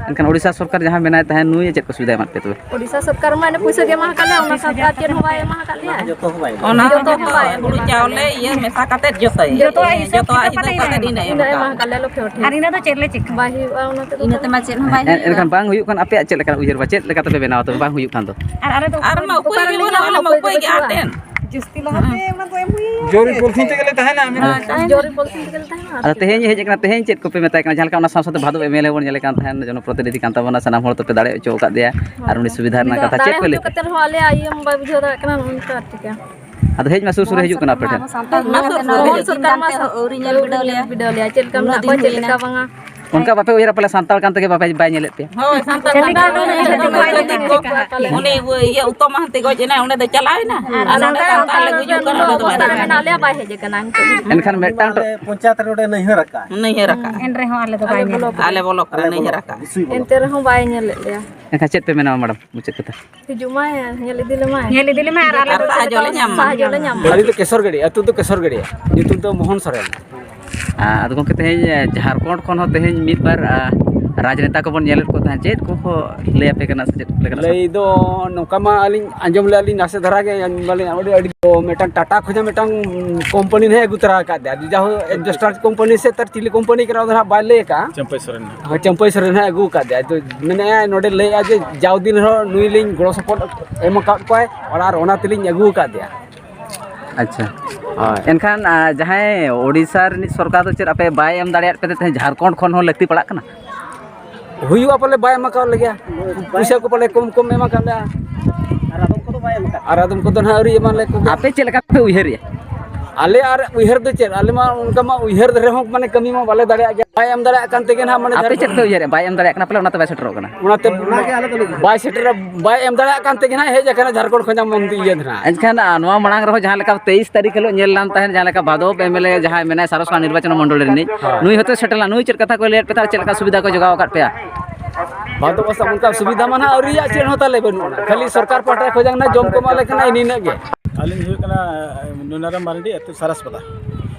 ᱮᱱᱠᱷᱟᱱ ᱳᱰᱤᱥᱟ ᱥᱚᱨᱠᱟᱨ ᱡᱟᱦᱟᱸ ᱢᱮᱱᱟᱭ ᱛᱟᱦᱮᱸᱫ, ᱱᱩᱭ ᱪᱮᱫ ᱠᱚ ᱥᱩᱵᱤᱫᱷᱟᱭ ᱮᱢᱟᱫ ᱯᱮᱭᱟ ᱛᱚᱵᱮ? ᱳᱰᱤᱥᱟ ᱥᱚᱨᱠᱟᱨ ᱢᱟ ᱮᱱᱮ ᱯᱩᱭᱥᱟᱹ ᱜᱮ ᱮᱢᱟ ᱟᱠᱟᱫ ᱞᱮᱭᱟ, ᱚᱱᱟ ᱥᱟᱶᱛᱮ ᱟᱨ ᱪᱮᱫ ᱦᱚᱸ ᱵᱟᱭ ᱮᱢᱟ ᱟᱠᱟᱫ ᱞᱮᱭᱟ᱾ ᱚᱱᱟ ᱡᱚᱛᱚ ᱦᱚᱸ ᱵᱟᱭ ᱮᱢ ᱦᱩᱲᱩ ᱟᱠᱟᱫ ᱪᱟᱣᱞᱮ ᱞᱮᱭᱟ᱾ ᱤᱭᱟᱹ ᱢᱮᱥᱟ ᱠᱟᱛᱮ ᱡᱚᱛᱚ, ᱡᱚᱛᱚᱣᱟᱜ ᱦᱤᱥᱟᱹᱵ ᱡᱚᱛᱚᱣᱟᱜ ᱠᱤᱛᱟᱹᱵ ᱦᱤᱥᱟᱹᱵ ᱠᱟᱛᱮ ᱠᱟᱛᱮ ᱤᱱᱟᱹ ᱤᱱᱟᱹ ᱮᱢ ᱮᱢᱟ ᱟᱠᱟᱫ ᱟᱠᱟᱫ ᱞᱮᱭᱟ ᱞᱚᱠᱠᱷᱮ ᱴᱷᱮᱱ᱾ ᱟᱨ ᱤᱱᱟᱹ ᱫᱚ ᱪᱮᱫ ᱞᱮ ᱪᱤᱠᱟ? ᱵᱟᱭ ᱦᱩᱭᱩᱜᱼᱟ ᱚᱱᱟ ᱛᱮᱫᱚ᱾ ᱤᱱᱟᱹ ᱛᱮᱢᱟ ᱪᱮᱫ ᱦᱚᱸ ᱵᱟᱭ ᱦᱩᱭᱩᱜᱼᱟ᱾ ᱮᱱᱠᱷᱟᱱ ᱵᱟᱝ ᱦᱩᱭᱩᱜ ᱠᱷᱟᱱ ᱟᱯᱮᱭᱟᱜ ᱪᱮᱫ ᱞᱮᱠᱟ ᱩᱭᱦᱟᱹᱨ ᱵᱟ? ᱪᱮᱫ ᱞᱮᱠᱟ ᱛᱮᱯᱮ ᱵᱮᱱᱟᱣᱟ ᱛᱚᱵᱮ ᱵᱟᱝ ᱦᱩᱭᱩᱜ ᱠᱷᱟᱱ ᱫᱚ? ᱟᱨ ᱟᱞᱮ ᱫᱚ ᱟᱨ ᱢᱟ ᱩᱯᱟᱹᱭ ᱜᱮ ᱵᱟᱹᱱᱩᱜᱼᱟ, ᱟᱞᱮ ᱢᱟ ᱩᱯᱟᱹᱭ ᱜᱮ ᱟᱨ ᱴᱷᱮᱱ᱾ ᱡᱟᱹᱥᱛᱤ ᱞᱟᱦᱟᱛᱮ ᱢᱟ ᱫᱚ ᱮᱢ ᱦᱩᱭᱩᱜ ᱜᱮ᱾ ᱡᱚᱨᱤ ᱯᱚᱞᱛᱷᱤᱱ ᱛᱮᱜᱮ ᱞᱮ ᱛᱟᱦᱮᱱᱟ, ᱢᱮᱱᱟᱜᱼᱟ᱾ ᱦᱳᱭ, ᱡᱚᱨᱤ ᱯᱚᱞᱛᱷᱤᱱ ᱛᱮᱜᱮ ᱞᱮ ᱛᱟᱦᱮᱱᱟ ᱟᱨ ᱟᱫᱚ ᱪᱮᱫ᱾ ᱛᱮᱦᱮᱧ ᱦᱮᱡ ᱟᱠᱟᱱᱟ, ᱛᱮᱦᱮᱧ ᱪᱮᱫ ᱠᱚᱯᱮ ᱢᱮᱛᱟᱭ ᱠᱟᱱᱟ? ᱡᱟᱦᱟᱸ ᱞᱮᱠᱟ ᱚᱱᱟ ᱥᱟᱶ ᱥᱟᱶᱛᱮ ᱵᱷᱟᱫᱚᱵ ᱮᱢ ᱮᱞ ᱮ ᱵᱚᱱ ᱧᱮᱞᱮ ᱠᱟᱱ ᱛᱟᱦᱮᱸᱱ, ᱡᱚᱱᱚᱯᱨᱚᱛᱤᱱᱤᱫᱷᱤ ᱠᱟᱱ ᱛᱟᱵᱚᱱᱟ, ᱥᱟᱱᱟᱢ ᱦᱚᱲ ᱛᱮᱯᱮ ᱫᱟᱲᱮ ᱦᱚᱪᱚ ᱟᱠᱟᱫ ᱫᱮᱭᱟ ᱟᱨ ᱩᱱᱤ ᱦᱳᱭ᱾ ᱥᱩᱵᱤᱫᱷᱟ ᱩᱱᱤ ᱨᱮᱱᱟᱜ ᱫᱚ ᱠᱟᱛᱷᱟ ᱫᱟᱲᱮ ᱪᱮᱫ ᱯᱮ ᱦᱚᱪᱚ ᱞᱟᱹᱭᱟ? ᱠᱟᱛᱮ ᱨᱮᱦᱚᱸ ᱟᱞᱮᱭᱟᱜ ᱤᱭᱟᱹ ᱵᱟᱭ ᱵᱩᱡᱷᱟᱹᱣ ᱫᱟᱲᱮᱭᱟᱜ ᱠᱟᱱᱟ, ᱱᱚᱝᱠᱟ ᱪᱤᱠᱟ? ᱟᱫᱚ ᱦᱮᱡ ᱢᱟ ᱥᱩᱨ ᱥᱩᱨ ᱮ ᱦᱤᱡᱩᱜ ᱠᱟᱱᱟ ᱟᱯᱮ ᱴᱷᱮᱱ᱾ ᱢᱚᱦᱚᱱ ᱥᱚᱨᱠᱟᱨ ᱢᱟ ᱦᱮᱡ ᱥᱚᱨᱠᱟᱨ ᱢᱟ ᱫᱤᱱ ᱥᱟᱱᱛᱟᱲ ᱫᱤᱱ ᱛᱮ ᱟᱹᱣᱨᱤ ᱧᱮᱞ ᱵᱤᱰᱟᱹᱣ ᱞᱮᱭᱟ᱾ ᱵᱤᱰᱟᱹᱣ ᱞᱮᱭᱟ, ᱪᱮᱫ ᱞᱮᱠᱟ ᱩᱱᱟᱹᱜ ᱢᱮᱱᱟᱜ ᱫᱤᱱ ᱠᱚᱣᱟ, ᱪᱮᱫ ᱦᱩᱭᱮᱱᱟ᱾ ᱞᱮᱠᱟ ᱵᱟᱝᱟ᱾ ᱚᱱᱠᱟ ᱵᱟᱯᱮ ᱩᱭᱦᱟᱹᱨᱟ ᱯᱟᱞᱮ ᱥᱟᱱᱛᱟᱲ ᱠᱟᱱ ᱛᱮᱜᱮ ᱵᱟᱯᱮ, ᱵᱟᱭ ᱧᱮᱞᱮᱫ ᱯᱮᱭᱟ? ᱦᱳᱭ, ᱥᱟᱱᱛᱟᱲ ᱠᱟᱱ ᱛᱮᱜᱮ ᱵᱟᱭ ᱧᱮᱞᱮᱫ ᱯᱮᱭᱟ᱾ ᱩᱱᱤ ᱤᱭᱟᱹ ᱩᱛᱚᱢ ᱢᱟᱦᱟᱱᱛᱤ ᱜᱚᱡ ᱮᱱᱟᱭ, ᱚᱸᱰᱮ ᱫᱚ ᱪᱟᱞᱟᱣ ᱮᱱᱟ᱾ ᱟᱨ ᱟᱨ ᱱᱚᱰᱮ ᱱᱚᱝᱠᱟ ᱥᱟᱱᱛᱟᱲ ᱞᱮ ᱜᱩᱡᱩᱜ ᱠᱟᱱᱟ, ᱚᱸᱰᱮ ᱫᱚ ᱵᱟᱭ ᱚᱵᱚᱥᱛᱟ ᱨᱮ ᱦᱮᱡ ᱢᱮᱱᱟᱜ ᱞᱮᱭᱟ, ᱵᱟᱭ ᱦᱮᱡ ᱟᱠᱟᱱᱟ ᱱᱤᱛᱚᱜ᱾ ᱮᱱᱠᱷᱟᱱ ᱢᱤᱫᱴᱟᱝ ᱴᱚ- ᱟᱞᱮ ᱯᱚᱧᱪᱟᱭᱮᱛ ᱨᱮ ᱱᱚᱰᱮ ᱱᱟᱹᱭᱦᱟᱹᱨ ᱟᱠᱟᱫ᱾ ᱱᱟᱹᱭᱦᱟᱹᱨ ᱟᱠᱟᱫ᱾ ᱮᱱ ᱨᱮᱦᱚᱸ ᱟᱞᱮ ᱫᱚ ᱵᱟᱭ ᱧᱮᱞ ᱟᱠᱟᱫ᱾ ᱟᱞᱮ ᱵᱚᱞᱚᱠ ᱨᱮ ᱟᱞᱮ ᱱᱟᱹᱭᱦᱟᱹᱨ ᱵᱚᱞᱚᱠ ᱟᱠᱟᱫ᱾ ᱵᱤᱥᱩᱭ ᱵᱚᱞᱚᱠ᱾ ᱮᱱᱛᱮ ᱨᱮᱦᱚᱸ ᱵᱟᱭ ᱧᱮᱞᱮᱫ ᱞᱮᱭᱟ᱾ ᱮᱱᱠᱷᱟᱱ ᱪᱮᱫ ᱯᱮ ᱢᱮᱱᱟ ᱢᱮᱰᱟᱢ, ᱢᱩᱪᱟᱹᱫ ᱠᱟᱛᱷᱟ? ᱦᱤᱡᱩᱜ ᱢᱟᱭ, ᱧᱮᱞ ᱤᱫᱤ ᱞᱮᱢᱟᱭ᱾ ᱧᱮᱞ ᱤᱫᱤ ᱞᱮᱢᱟᱭ ᱟᱨ ᱟᱞᱮ ᱟᱨ ᱫᱚ ᱥᱟᱦᱟᱡᱽ ᱦᱚᱸᱞᱮ ᱧᱟᱢ ᱢᱟ᱾ ᱥᱟᱦᱟᱡᱽ ᱦᱚᱸᱞᱮ ᱧᱟᱢ ᱢᱟ᱾ ᱟᱹᱞᱤᱧ ᱫᱚ ᱠᱮᱥᱚᱨ ᱜᱟᱹᱰᱤ, ᱟᱹᱛᱩ ᱫᱚ ᱠᱮᱥᱚᱨ ᱜᱟᱹᱰᱤ, ᱧᱩᱛᱩᱢ ᱫᱚ ᱢᱳᱦᱚᱱ ᱥᱚᱨᱮᱱ᱾ ᱟᱨ ᱟᱫᱚ ᱜᱚᱢᱠᱮ, ᱛᱮᱦᱮᱧ ᱡᱷᱟᱲᱠᱷᱚᱸᱰ ᱠᱷᱚᱱ ᱦᱚᱸ ᱛᱮᱦᱮᱧ ᱢᱤᱫ ᱵᱟᱨ, ᱟ, ᱨᱟᱡᱽᱱᱮᱛᱟ ᱠᱚᱵᱚᱱ ᱧᱮᱞᱮᱫ ᱠᱚ ᱛᱟᱦᱮᱸᱫ, ᱪᱮᱫ ᱠᱚᱠᱚ ᱞᱟᱹᱭ ᱟᱯᱮ ᱠᱟᱱᱟ ᱥᱮ ᱪᱮᱫ ᱠᱚ ᱞᱟᱹᱭ ᱠᱟᱱᱟ? ᱞᱟᱹᱭ ᱫᱚ ᱱᱚᱝᱠᱟ ᱢᱟ ᱟᱹᱞᱤᱧ ᱟᱸᱡᱚᱢ ᱞᱮᱫ ᱞᱤᱧ ᱱᱟᱥᱮ ᱫᱷᱟᱨᱟ ᱜᱮ, ᱟᱹᱰᱤ, ᱟᱹᱰᱤ ᱢᱤᱫᱴᱟᱝ ᱴᱟᱴᱟ ᱠᱷᱚᱱᱟᱜ ᱢᱤᱫᱴᱟᱝ ᱠᱳᱢᱯᱟᱱᱤ ᱱᱟᱦᱟᱜ ᱟᱹᱜᱩ ᱛᱚᱨᱟ ᱟᱠᱟᱫ ᱫᱮᱭᱟ, ᱡᱟᱦᱳ ᱮᱰᱵᱮᱥᱴᱟᱨ ᱠᱳᱢᱯᱟᱱᱤ ᱥᱮ ᱛᱟᱨ ᱪᱤᱞᱤ ᱠᱳᱢᱯᱟᱱᱤ ᱠᱟᱱᱟ, ᱚᱱᱟ ᱫᱚ ᱱᱟᱦᱟᱜ ᱵᱟᱭ ᱞᱟᱹᱭ ᱟᱠᱟᱫᱼᱟ᱾ ᱪᱟᱹᱢᱯᱟᱹᱭ ᱥᱚᱨᱮᱱ᱾ ᱦᱳᱭ, ᱪᱟᱹᱢᱯᱟᱹᱭ ᱥᱚᱨᱮᱱ ᱦᱟᱸᱜ ᱟᱹᱜᱩ ᱟᱠᱟᱫᱮᱭᱟ᱾ ᱟᱫᱚ ᱢᱮᱱᱮᱫᱼᱟᱭ, ᱱᱚᱰᱮ ᱞᱟᱹᱭᱮᱫᱼᱟ ᱡᱮ ᱡᱟᱣ ᱫᱤᱱ ᱨᱮᱦᱚᱸ ᱱᱩᱭ ᱞᱤᱧ ᱜᱚᱲᱚ ᱥᱚᱯᱚᱦᱚᱫ ᱮᱢ ᱟᱠᱟᱫ ᱠᱚᱣᱟᱭ, ᱟᱨ ᱚᱱᱟ ᱛᱮᱞᱤᱧ ᱟᱹᱜᱩ ᱟᱠᱟᱫᱮᱭᱟ᱾ ᱟᱪᱪᱷᱟ᱾ ᱦᱳᱭ᱾ ᱮᱱᱠᱷᱟᱱ, ᱟ, ᱡᱟᱦᱟᱸᱭ ᱳᱰᱤᱥᱟ ᱨᱤᱱᱤᱡ ᱥᱚᱨᱠᱟᱨ ᱫᱚ ᱪᱮᱫ ᱟᱯᱮ ᱵᱟᱭ ᱮᱢ ᱫᱟᱲᱮᱭᱟᱫ ᱯᱮ ᱛᱮ ᱛᱮᱦᱮᱧ ᱡᱷᱟᱲᱠᱷᱚᱸᱰ ᱠᱷᱚᱱ ᱦᱚᱸ ᱞᱟᱹᱠᱛᱤ ᱯᱟᱲᱟᱜ ᱠᱟᱱᱟ? ᱦᱩᱭᱩᱜᱼᱟ ᱯᱟᱞᱮ, ᱵᱟᱭ ᱮᱢ ᱟᱠᱟᱫ ᱞᱮᱜᱮᱭᱟ᱾ ᱯᱩᱭᱥᱟᱹ ᱠᱚ ᱯᱟᱞᱮ ᱠᱚᱢ ᱠᱚᱢ ᱮᱢ ᱟᱠᱟᱫ ᱞᱮᱭᱟ᱾ ᱟᱨ ᱟᱫᱚᱢ ᱠᱚᱫᱚ ᱱᱟᱦᱟᱜ ᱟᱹᱣᱨᱤ ᱮᱢᱟ ᱞᱮ ᱠᱚᱜᱮ᱾ ᱟᱯᱮ ᱪᱮᱫ ᱞᱮᱠᱟ ᱯᱮ ᱩᱭᱦᱟᱹᱨᱮᱜᱼᱟ? ᱟᱞᱮ ᱟᱨ ᱩᱭᱦᱟᱹᱨ ᱫᱚ ᱪᱮᱫ? ᱟᱞᱮ ᱢᱟ ᱚᱱᱠᱟ ᱢᱟ ᱩᱭᱦᱟᱹᱨ ᱨᱮᱦᱚᱸ ᱢᱟᱱᱮ ᱠᱟᱹᱢᱤ ᱢᱟ ᱵᱟᱞᱮ ᱫᱟᱲᱮᱭᱟᱜ ᱜᱮᱭᱟ᱾ ᱵᱟᱭ ᱮᱢ ᱫᱟᱲᱮᱭᱟᱜ ᱠᱟᱱ ᱛᱮᱜᱮ ᱱᱟᱦᱟᱜ ᱢᱟᱱᱮ ᱟᱯᱮ ᱪᱮᱫ ᱯᱮ ᱩᱭᱦᱟᱹᱨᱮᱜᱼᱟ? ᱵᱟᱭ ᱮᱢ ᱫᱟᱲᱮᱭᱟᱜ ᱠᱟᱱᱟ ᱯᱟᱞᱮ, ᱚᱱᱟᱛᱮ ᱵᱟᱭ ᱥᱮᱴᱮᱨᱚᱜ ᱠᱟᱱᱟ᱾ ᱚᱱᱟᱛᱮ ᱵᱟᱭ ᱥᱮᱴᱮᱨᱟ, ᱵᱟᱭ ᱮᱢ ᱫᱟᱲᱮᱭᱟᱜ ᱠᱟᱱ ᱛᱮᱜᱮ ᱱᱟᱦᱟᱜ ᱦᱮᱡ ᱟᱠᱟᱱᱟ ᱡᱷᱟᱲᱠᱷᱚᱸᱰ ᱠᱷᱚᱱᱟᱜ ᱢᱚᱱᱫᱤ ᱤᱭᱟᱹ ᱫᱷᱟᱨᱟ᱾ ᱮᱱᱠᱷᱟᱱ, ᱟ, ᱱᱚᱣᱟ ᱢᱟᱲᱟᱝ ᱨᱮᱦᱚᱸ ᱡᱟᱦᱟᱸ ᱞᱮᱠᱟ ᱛᱮᱭᱤᱥ ᱛᱟᱹᱨᱤᱠᱷ ᱦᱤᱞᱳᱜ ᱧᱮᱞ ᱞᱮᱱ ᱛᱟᱦᱮᱸᱫ, ᱡᱟᱦᱟᱸ ᱞᱮᱠᱟ ᱵᱷᱟᱫᱚᱵ ᱮᱢ ᱮᱞ ᱮ ᱡᱟᱦᱟᱸᱭ ᱢᱮᱱᱟᱭ ᱥᱟᱨᱚᱥᱯᱟᱲᱟ ᱱᱤᱨᱵᱟᱪᱚᱱ ᱢᱚᱱᱰᱚᱞ ᱨᱤᱱᱤᱡ, ᱦᱳᱭ᱾ ᱱᱩᱭ ᱦᱚᱸᱛᱚ ᱥᱮᱴᱮᱨ ᱞᱮᱱᱟ, ᱱᱩᱭ ᱪᱮᱫ ᱠᱟᱛᱷᱟ ᱠᱚᱭ ᱞᱟᱹᱭᱟᱫ ᱯᱮ ᱛᱟᱦᱮᱸᱫ, ᱪᱮᱫ ᱞᱮᱠᱟ ᱥᱩᱵᱤᱫᱷᱟ ᱠᱚ ᱡᱚᱜᱟᱣ ᱟᱠᱟᱫ ᱯᱮᱭᱟ? ᱵᱷᱟᱫᱚᱵ ᱚᱵᱚᱥᱛᱟ ᱚᱱᱠᱟ ᱥᱩᱵᱤᱫᱷᱟ ᱢᱟ ᱱᱟᱦᱟᱜ ᱟᱹᱣᱨᱤᱭᱟᱜ ᱪᱮᱫ ᱦᱚᱸ ᱛᱟᱞᱮ ᱵᱟᱹᱱᱩᱜᱼᱟ, ᱠᱷᱟᱹᱞᱤ ᱥᱚᱨᱠᱟᱨ ᱯᱟᱦᱴᱟ ᱠᱷᱚᱱᱟᱜ ᱱᱟᱦᱟᱜ ᱡᱚᱢ ᱠᱚ ᱮᱢᱟ ᱞᱮ ᱠᱟᱱᱟ, ᱤᱱ ᱤᱱᱟᱹᱜ ᱜᱮ᱾ ᱟᱹᱞᱤᱧ ᱦᱩᱭᱩᱜ ᱠᱟᱱᱟ ᱱᱩᱱᱟᱨᱟᱢ ᱢᱟᱨᱰᱤ, ᱟᱹᱛᱩ ᱥᱟᱨᱟᱥᱯᱟᱛᱟ᱾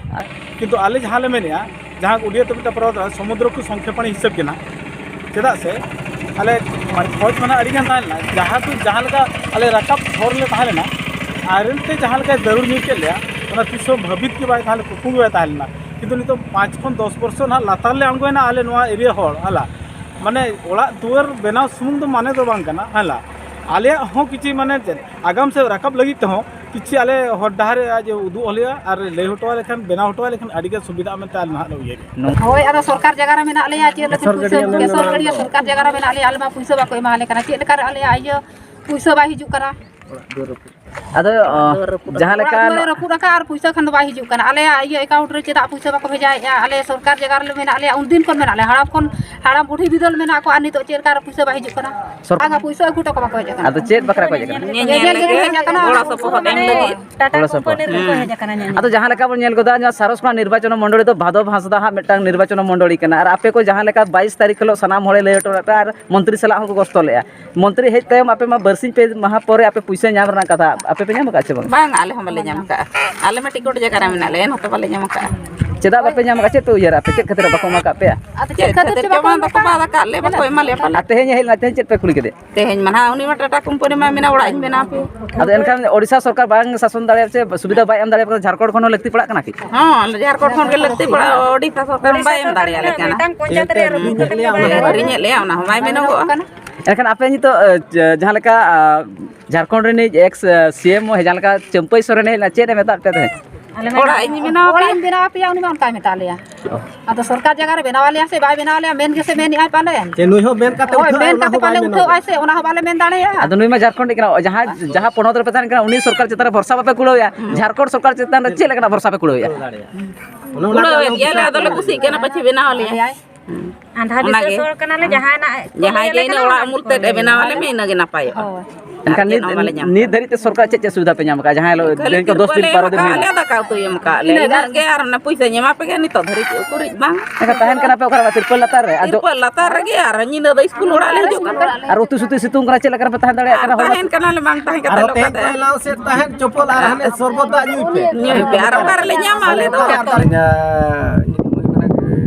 ᱠᱤᱱᱛᱩ ᱟᱞᱮ ᱡᱟᱦᱟᱸ ᱞᱮ ᱢᱮᱱᱮᱫᱼᱟ, ᱡᱟᱦᱟᱸ ᱩᱰᱤᱭᱟ ᱛᱮ ᱢᱤᱫᱴᱟᱝ ᱯᱟᱹᱣᱨᱟᱹ ᱫᱚ ᱥᱚᱢᱩᱫᱨᱚ ᱠᱚ ᱥᱚᱝᱠᱷᱮᱯᱚᱬᱤ ᱦᱤᱥᱟᱹᱵ ᱜᱮ ᱱᱟᱜ᱾ ᱪᱮᱫᱟᱜ ᱥᱮ ᱟᱞᱮ ᱢᱟᱱᱮ ᱠᱷᱚᱡᱽ ᱢᱟ ᱱᱟᱜ ᱟᱹᱰᱤ ᱜᱟᱱ ᱛᱟᱦᱮᱸ ᱞᱮᱱᱟ, ᱡᱟᱦᱟᱸ ᱠᱚ ᱡᱟᱦᱟᱸ ᱞᱮᱠᱟ ᱟᱞᱮ ᱨᱟᱠᱟᱵ ᱦᱚᱨ ᱞᱮ ᱛᱟᱦᱮᱸ ᱞᱮᱱᱟ, ᱟᱨᱮᱞ ᱛᱮ ᱡᱟᱦᱟᱸ ᱞᱮᱠᱟᱭ ᱫᱟᱹᱨᱩᱲ ᱧᱩᱨ ᱠᱮᱫ ᱞᱮᱭᱟ, ᱚᱱᱟ ᱛᱤᱥ ᱦᱚᱸ ᱵᱷᱟᱹᱵᱤᱛ ᱜᱮ ᱵᱟᱭ ᱛᱟᱦᱮᱸ ᱞᱮᱱᱟ, ᱠᱩᱠᱢᱩ ᱜᱮ ᱵᱟᱭ ᱛᱟᱦᱮᱸ ᱞᱮᱱᱟ᱾ ᱠᱤᱱᱛᱩ ᱱᱤᱛᱚᱜ ᱯᱟᱸᱪ ᱠᱷᱚᱱ ᱫᱚᱥ ᱵᱚᱨᱥᱚ ᱱᱟᱜ ᱞᱟᱛᱟᱨ ᱞᱮ ᱟᱬᱜᱚᱭᱮᱱᱟ ᱟᱞᱮ ᱱᱚᱣᱟ ᱮᱨᱤᱭᱟ ᱦᱚᱲ ᱟᱞᱟ, ᱢᱟᱱᱮ ᱚᱲᱟᱜ ᱫᱩᱣᱟᱹᱨ ᱵᱮᱱᱟᱣ ᱥᱩᱢᱩᱝ ᱫᱚ ᱢᱟᱱᱮ ᱫᱚ ᱵᱟᱝ ᱠᱟᱱᱟ ᱦᱮᱸᱞᱟ᱾ ᱟᱞᱮᱭᱟᱜ ᱦᱚᱸ ᱠᱤᱪᱷᱩ ᱢᱟᱱᱮ ᱪᱮᱫ ᱟᱜᱟᱢ ᱥᱮᱫ ᱨᱟᱠᱟᱵ ᱞᱟᱹᱜᱤᱫ ᱛᱮᱦᱚᱸ ᱠᱤᱪᱷᱩ ᱟᱞᱮ ᱦᱚᱨ ᱰᱟᱦᱟᱨ ᱨᱮ ᱟᱡ ᱩᱫᱩᱜ ᱟᱞᱮᱭᱟ ᱟᱨ ᱞᱟᱹᱭ ᱦᱚᱴᱚ ᱟᱞᱮ ᱠᱷᱟᱱ, ᱵᱮᱱᱟᱣ ᱦᱚᱴᱚ ᱟᱞᱮ ᱠᱷᱟᱱ ᱟᱹᱰᱤ ᱜᱮ ᱥᱩᱵᱤᱫᱷᱟᱜᱼᱟ ᱢᱮᱱᱛᱮ ᱟᱞᱮ ᱱᱟᱦᱟᱜ ᱞᱮ ᱩᱭᱦᱟᱹᱨᱮᱫᱼᱟ᱾ ᱦᱳᱭ, ᱟᱫᱚ ᱥᱚᱨᱠᱟᱨ ᱡᱟᱭᱜᱟ ᱨᱮ ᱢᱮᱱᱟᱜ ᱞᱮᱭᱟ, ᱪᱮᱫ ᱞᱟᱹᱜᱤᱫ ᱯᱩᱭᱥᱟᱹ, ᱵᱮᱥᱚᱨᱠᱟᱨᱤ ᱥᱚᱨᱠᱟᱨ ᱡᱟᱭᱜᱟ ᱨᱮ ᱢᱮᱱᱟᱜ ᱞᱮᱭᱟ, ᱟᱞᱮ ᱢᱟ ᱯᱩᱭᱥᱟᱹ ᱵᱟᱠᱚ ᱮᱢᱟ ᱞᱮ ᱠᱟᱱᱟ, ᱪᱮᱫ ᱞᱮᱠᱟᱨᱮ ᱟᱞᱮᱭᱟᱜ ᱤᱭᱟᱹ ᱯᱩᱭᱥᱟᱹ ᱵᱟᱭ ᱦᱤᱡᱩᱜ ᱠᱟᱱᱟ? ᱟᱫᱚ ᱚ, ᱡᱟᱦᱟᱸ ᱞᱮᱠᱟ ᱚᱲᱟᱜ ᱫᱩᱣᱟᱹᱨ ᱨᱟᱹᱯᱩᱫ ᱟᱠᱟᱫ ᱟᱨ ᱯᱩᱭᱥᱟᱹ ᱠᱷᱟᱱ ᱫᱚ ᱵᱟᱭ ᱦᱤᱡᱩᱜ ᱠᱟᱱᱟ᱾ ᱟᱞᱮᱭᱟᱜ ᱤᱭᱟᱹ ᱮᱠᱟᱣᱩᱱᱴ ᱨᱮ ᱪᱮᱫᱟᱜ ᱯᱩᱭᱥᱟᱹ ᱵᱟᱠᱚ ᱵᱷᱮᱡᱟᱭᱮᱫᱼᱟ? ᱟᱞᱮ ᱥᱚᱨᱠᱟᱨ ᱡᱟᱭᱜᱟ ᱨᱮᱞᱮ ᱢᱮᱱᱟᱜ ᱞᱮᱭᱟ, ᱩᱱᱫᱤᱱ ᱠᱷᱚᱱ ᱢᱮᱱᱟᱜ ᱞᱮᱭᱟ, ᱦᱟᱲᱟᱢ ᱠᱷᱚᱱ ᱦᱟᱲᱟᱢ ᱵᱩᱰᱷᱤ ᱵᱤᱫᱟᱹᱞ ᱢᱮᱱᱟᱜ ᱠᱚᱣᱟ, ᱟᱨ ᱱᱤᱛᱚᱜ ᱪᱮᱫ ᱞᱮᱠᱟ ᱨᱮ ᱯᱩᱭᱥᱟᱹ ᱵᱟᱭ ᱦᱤᱡᱩᱜ ᱠᱟᱱᱟ? ᱥᱚᱨ- ᱵᱟᱝᱟ, ᱯᱩᱭᱥᱟᱹ ᱟᱹᱜᱩ ᱦᱚᱴᱚ ᱠᱚ ᱵᱟᱠᱚ ᱦᱮᱡ ᱟᱠᱟᱱᱟ᱾ ᱟᱫᱚ ᱪᱮᱫ ᱵᱟᱠᱷᱨᱟ ᱠᱚ ᱦᱮᱡ ᱟᱠᱟᱱᱟ? ᱧᱮᱧᱮᱞ ᱞᱟᱹᱜᱤᱫ ᱜᱚᱲᱚ ᱥᱚᱯᱚᱦᱚᱫ ᱮᱢ ᱞᱟᱹᱜᱤᱫ᱾ ᱴᱟᱴᱟ ᱜᱚᱲᱚ ᱠᱳᱢᱯᱟᱱᱤ ᱨᱮᱱ ᱠᱚ ᱦᱮᱡ ᱟᱠᱟᱱᱟ ᱧᱮᱧᱮᱞ᱾ ᱟᱫᱚ ᱡᱟᱦᱟᱸ ᱞᱮᱠᱟ ᱵᱚᱱ ᱧᱮᱞ ᱜᱚᱫᱟ, ᱱᱚᱣᱟ ᱥᱟᱨᱚᱥᱠᱷᱚᱱᱟ ᱱᱤᱨᱵᱟᱪᱚᱱ ᱢᱚᱱᱰᱚᱞᱤ ᱫᱚ ᱵᱷᱟᱫᱚᱵ ᱦᱟᱸᱥᱫᱟ ᱦᱟᱸᱜ ᱢᱤᱫᱴᱟᱝ ᱱᱤᱨᱵᱟᱪᱚᱱ ᱢᱚᱱᱰᱚᱞᱤ ᱠᱟᱱᱟ, ᱟᱨ ᱟᱯᱮ ᱠᱚ ᱡᱟᱦᱟᱸ ᱞᱮᱠᱟ ᱵᱟᱭᱤᱥ ᱛᱟᱹᱨᱤᱠᱷ ᱦᱤᱞᱳᱜ ᱥᱟᱱᱟᱢ ᱦᱚᱲᱮ ᱞᱟᱹᱭ ᱦᱚᱴᱚ ᱞᱮᱫ ᱯᱮ ᱟᱨ ᱢᱚᱱᱛᱨᱤ ᱥᱟᱞᱟᱜ ᱦᱚᱸᱠᱚ ᱜᱚᱥᱛᱚ ᱞᱮᱫᱼᱟ, ᱢᱚᱱᱛᱨᱤ ᱦᱮᱡ ᱛᱟᱭᱚᱢ ᱟᱯᱮ ᱢᱟ ᱵᱟᱨᱥᱤᱧ ᱯᱮ ᱢᱟᱦᱟ ᱯᱚᱨᱮ ᱟᱯᱮ ᱯᱩᱭᱥᱟᱹ ᱧᱟᱢ ᱨᱮᱱᱟᱜ ᱠᱟᱛᱷᱟ, ᱟᱯᱮ ᱯᱮ ᱧᱟᱢ ᱟᱠᱟᱫᱼᱟ ᱥᱮ ᱵᱟᱝ? ᱵᱟᱝ, ᱟᱞᱮ ᱦᱚᱸ ᱵᱟᱞᱮ ᱧᱟᱢ ᱠᱟᱜᱼᱟ᱾ ᱟᱞᱮ ᱢᱟ ᱴᱤᱠᱤᱴ ᱡᱟᱭᱜᱟ ᱨᱮ ᱢᱮᱱᱟᱜ ᱞᱮᱭᱟ, ᱱᱚᱛᱮ ᱵᱟᱞᱮ ᱧᱟᱢ ᱠᱟᱜᱼᱟ᱾ ᱪᱮᱫᱟᱜ ᱵᱟᱯᱮ ᱧᱟᱢ ᱟᱠᱟᱫᱼᱟ? ᱪᱮᱫ ᱯᱮ ᱩᱭᱦᱟᱹᱨᱟ ᱟᱯᱮ, ᱪᱮᱫ ᱠᱷᱟᱹᱛᱤᱨ ᱵᱟᱠᱚ ᱮᱢᱟ ᱟᱠᱟᱫ ᱯᱮᱭᱟ? ᱟᱫᱚ ᱪᱮᱫ ᱠᱷᱟᱹᱛᱤᱨ ᱪᱚ ᱵᱟᱝ ᱫᱚᱠᱚ ᱵᱟᱫ ᱟᱠᱟᱫ ᱞᱮ, ᱵᱟᱠᱚ ᱮᱢᱟ ᱞᱮᱭᱟ ᱯᱟᱞᱮ᱾ ᱟᱨ ᱛᱮᱦᱮᱧ ᱦᱮᱡ ᱞᱮᱱᱟ, ᱛᱮᱦᱮᱧ ᱪᱮᱫ ᱯᱮ ᱠᱩᱞᱤ ᱠᱮᱫᱮ? ᱛᱮᱦᱮᱧ ᱢᱟ ᱱᱟᱦᱟᱜ ᱩᱱᱤ ᱢᱟ ᱴᱟᱴᱟ ᱠᱳᱢᱯᱟᱱᱤ ᱢᱟ ᱢᱮᱱᱟ ᱚᱲᱟᱜ ᱤᱧ ᱵᱮᱱᱟᱣ ᱟᱯᱮ᱾ ᱟᱫᱚ ᱮᱱᱠᱷᱟᱱ ᱳᱰᱤᱥᱟ ᱥᱚᱨᱠᱟᱨ ᱵᱟᱝ ᱥᱟᱥᱚᱱ ᱫᱟᱲᱮᱭᱟᱜᱼᱟ ᱥᱮ ᱥᱩᱵᱤᱫᱷᱟ ᱵᱟᱭ ᱮᱢ ᱫᱟᱲᱮᱭᱟᱜ ᱠᱟᱱᱟ, ᱡᱷᱟᱲᱠᱷᱚᱸᱰ ᱠᱷᱚᱱ ᱦᱚᱸ ᱞᱟᱹᱠᱛᱤ ᱯᱟᱲᱟᱜ ᱠᱟᱱᱟ ᱠᱤ? ᱦᱚᱸ, ᱡᱷᱟᱲᱠᱷᱚᱸᱰ ᱠᱷᱚᱱ ᱜᱮ ᱞᱟᱹᱠᱛᱤ ᱯᱟᱲᱟᱜᱼᱟ, ᱳᱰᱤᱥᱟ ᱥᱚᱨᱠᱟᱨ ᱵᱟᱭ ᱮᱢ ᱫᱟᱲᱮᱭᱟᱞᱮ ᱠᱟᱱᱟ᱾ ᱟᱹᱠᱷᱨᱤᱧᱮᱫ ᱞᱮᱭᱟ, ᱚᱱᱟ ᱦᱚᱸ ᱵᱟᱭ ᱢᱮᱱᱚᱜᱚᱜᱼᱟ᱾ ᱮᱱᱠᱷᱟᱱ ᱟᱯᱮ ᱱᱤᱛᱚᱜ ᱟᱸ, ᱡᱟᱦᱟᱸ ᱞᱮᱠᱟ ᱟᱸ, ᱡᱷᱟᱲᱠᱷᱚᱸᱰ ᱨᱤᱱᱤᱡ ᱮᱠᱥ ᱥᱤ ᱮᱢ ᱡᱟᱦᱟᱸ ᱞᱮᱠᱟ ᱪᱟᱹᱢᱯᱟᱹᱭ ᱥᱚᱨᱮᱱ ᱦᱮᱡ ᱞᱮᱱᱟ, ᱪᱮᱫ ᱮ ᱢᱮᱛᱟᱫ ᱯᱮ ᱛᱟᱦᱮᱸᱫ? ᱚᱲᱟᱜ ᱤᱧ ᱵᱮᱱᱟᱣ ᱟᱯᱮᱭᱟ᱾ ᱚᱲᱟᱜ ᱤᱧ ᱵᱮᱱᱟᱣ ᱟᱯᱮᱭᱟ, ᱩᱱᱤ ᱢᱟ ᱚᱱᱠᱟᱭ ᱢᱮᱛᱟᱜ ᱞᱮᱭᱟ᱾ ᱟᱫᱚ ᱥᱚᱨᱠᱟᱨ ᱡᱟᱭᱜᱟ ᱨᱮ ᱵᱮᱱᱟᱣ ᱟᱞᱮᱭᱟ ᱥᱮ ᱵᱟᱭ ᱵᱮᱱᱟᱣ ᱟᱞᱮᱭᱟ, ᱢᱮᱱ ᱜᱮᱥᱮ ᱢᱮᱱᱮᱫᱼᱟᱭ ᱯᱟᱞᱮ᱾ ᱪᱮ ᱱᱩᱭ ᱦᱚᱸ ᱢᱮᱱ ᱠᱟᱛᱮ ᱦᱳᱭ, ᱩᱴᱷᱟᱹᱣ ᱢᱮᱱ ᱚᱱᱟ ᱠᱟᱛᱮ ᱦᱚᱸ ᱵᱟᱭ ᱯᱟᱞᱮ ᱢᱮᱱᱚᱜ᱾ ᱩᱴᱷᱟᱹᱣ ᱟᱭ ᱥᱮ, ᱚᱱᱟ ᱦᱚᱸ ᱵᱟᱞᱮ ᱢᱮᱱ ᱫᱟᱲᱮᱭᱟᱜᱼᱟ᱾ ᱟᱫᱚ ᱱᱩᱭ ᱢᱟ ᱡᱷᱟᱲᱠᱷᱚᱸᱰ ᱨᱤᱡ ᱠᱟᱱᱟ, ᱡᱟᱦᱟᱸ ᱡᱟᱦᱟᱸ ᱯᱚᱱᱚᱛ ᱨᱮᱯᱮ ᱛᱟᱦᱮᱱ ᱠᱟᱱᱟ ᱩᱱᱤ ᱥᱚᱨᱠᱟᱨ ᱪᱮᱛᱟᱱ ᱨᱮ ᱵᱷᱚᱨᱥᱟ ᱵᱟᱯᱮ ᱠᱩᱲᱟᱹᱣᱮᱫᱼᱟ, ᱡᱷᱟᱲᱠᱷᱚᱸᱰ ᱥᱚᱨᱠᱟᱨ ᱪᱮᱛᱟᱱ ᱨᱮ ᱪᱮᱫ ᱞᱮᱠᱟᱱᱟᱜ ᱵᱷᱚᱨᱥᱟ ᱯᱮ ᱠᱩᱲᱟᱹᱣᱮᱫᱼᱟ? ᱚᱱᱮ ᱚᱱᱟ ᱠᱩᱲᱟᱹᱣᱮᱫ ᱜᱮᱭᱟᱞᱮ, ᱟᱫᱚᱞᱮ ᱠᱩᱥᱤᱜ ᱠᱟᱱᱟ ᱯᱟᱪᱷᱮ ᱵᱮᱱᱟᱣ ᱟᱞᱮᱭᱟ᱾ ᱟᱸᱫᱷᱟ ᱚᱱᱟᱜᱮ᱾ ᱵᱤᱥᱣᱟᱹᱥ ᱦᱚᱲ ᱠᱟᱱᱟᱞᱮ, ᱡᱟᱦᱟᱸᱭ ᱱᱟᱜ ᱠᱚ ᱡᱟᱦᱟᱸᱭ ᱞᱟᱹᱭ ᱜᱮ ᱟᱞᱮ ᱤᱱᱟᱹ ᱠᱟᱱᱟ, ᱚᱲᱟᱜ ᱚᱱᱟ ᱩᱢᱩᱞ ᱛᱮᱫ ᱮ ᱵᱮᱱᱟᱣ ᱟᱞᱮ ᱢᱮ, ᱤᱱᱟᱹᱜᱮ ᱱᱟᱯᱟᱭᱚᱜᱼᱟ᱾ ᱦᱳᱭ᱾ ᱮᱱᱠᱷᱟᱱ ᱟᱨ ᱪᱮᱫ ᱱᱤᱛ, ᱦᱚᱸ ᱵᱟᱞᱮ ᱧᱟᱢ ᱱᱤᱛ ᱠᱟᱜᱼᱟ᱾ ᱫᱷᱟᱹᱨᱤᱡ ᱛᱮ ᱥᱚᱨᱠᱟᱨ ᱪᱮᱫ ᱪᱮᱫ ᱥᱩᱵᱤᱫᱷᱟ ᱯᱮ ᱧᱟᱢ ᱠᱟᱜᱼᱟ? ᱡᱟᱦᱟᱸᱭ ᱞᱚ-, ᱠᱷᱟᱹᱞᱤ ᱡᱟᱦᱟᱸᱭ ᱠᱚ ᱫᱚᱥ ᱛᱤᱨᱯᱚᱞ ᱫᱤᱱ, ᱵᱟᱨᱚ ᱫᱤᱱ ᱟᱠᱟᱫ ᱦᱩᱭᱱᱟ᱾ ᱞᱮ, ᱫᱟᱠᱟ ᱩᱛᱩᱭ ᱮᱢ ᱟᱠᱟᱫ ᱞᱮ, ᱤᱱᱟᱹᱜ ᱜᱮ᱾ ᱟᱨ ᱚᱱᱮ ᱯᱩᱭᱥᱟᱹᱧ ᱮᱢᱟ ᱯᱮ ᱜᱮ, ᱱᱤᱛᱚᱜ ᱫᱷᱟᱹᱨᱤᱡ ᱩᱠᱩᱨᱤᱡ ᱵᱟᱝ᱾ ᱮᱱᱠᱷᱟᱱ ᱛᱟᱦᱮᱱ ᱠᱟᱱᱟ ᱯᱮ ᱚᱠᱟᱨᱮ? ᱛᱤᱨᱯᱚᱞ ᱞᱟᱛᱟᱨ ᱨᱮ? ᱟᱨ ᱡᱚ- ᱛᱤᱨᱯᱚᱞ ᱞᱟᱛᱟᱨ ᱨᱮᱜᱮ, ᱟᱨ ᱧᱤᱫᱟᱹ ᱫᱚ ᱤᱥᱠᱩᱞ ᱚᱲᱟᱜ ᱞᱮ ᱦᱤᱡᱩᱜ ᱠᱟᱱᱟ᱾ ᱟᱨ ᱩᱛᱩ ᱥᱩᱛᱩ ᱥᱤᱛᱩᱝ ᱠᱟᱱᱟ, ᱪᱮᱫ ᱞᱮᱠᱟ ᱨᱮᱯᱮ ᱛᱟᱦᱮᱸ ᱫᱟᱲᱮᱭᱟᱜ ᱟᱨ ᱠᱟᱱᱟ? ᱦᱚᱲ ᱛᱟᱦᱮᱱ ᱠᱟᱱᱟᱞᱮ, ᱵᱟᱝ ᱛᱟᱦᱮᱸ ᱠᱟᱛᱮ ᱟᱨᱦᱚᱸ ᱱᱚᱝᱠᱟ ᱛᱮᱦᱮᱧ ᱫᱚ᱾ ᱠᱚ ᱦᱮᱞᱟᱣ ᱥᱮᱫ ᱛᱟᱦᱮᱸᱫ ᱪᱚᱯᱚᱞ ᱟᱨ ᱦᱟᱱᱮ ᱥᱚᱨᱵᱚᱛ ᱫᱟᱜ ᱧᱩᱭ ᱯᱮ᱾ ᱧᱩᱭ ᱯᱮ, ᱟᱨ ᱚᱠᱟ ᱨᱮᱞᱮ ᱧᱟᱢᱟ ᱟᱞᱮ ᱫᱚ? ᱟᱹᱞᱤᱧᱟᱜ ᱧᱩᱛᱩᱢ ᱦᱩᱭᱩᱜ ᱠᱟᱱᱟ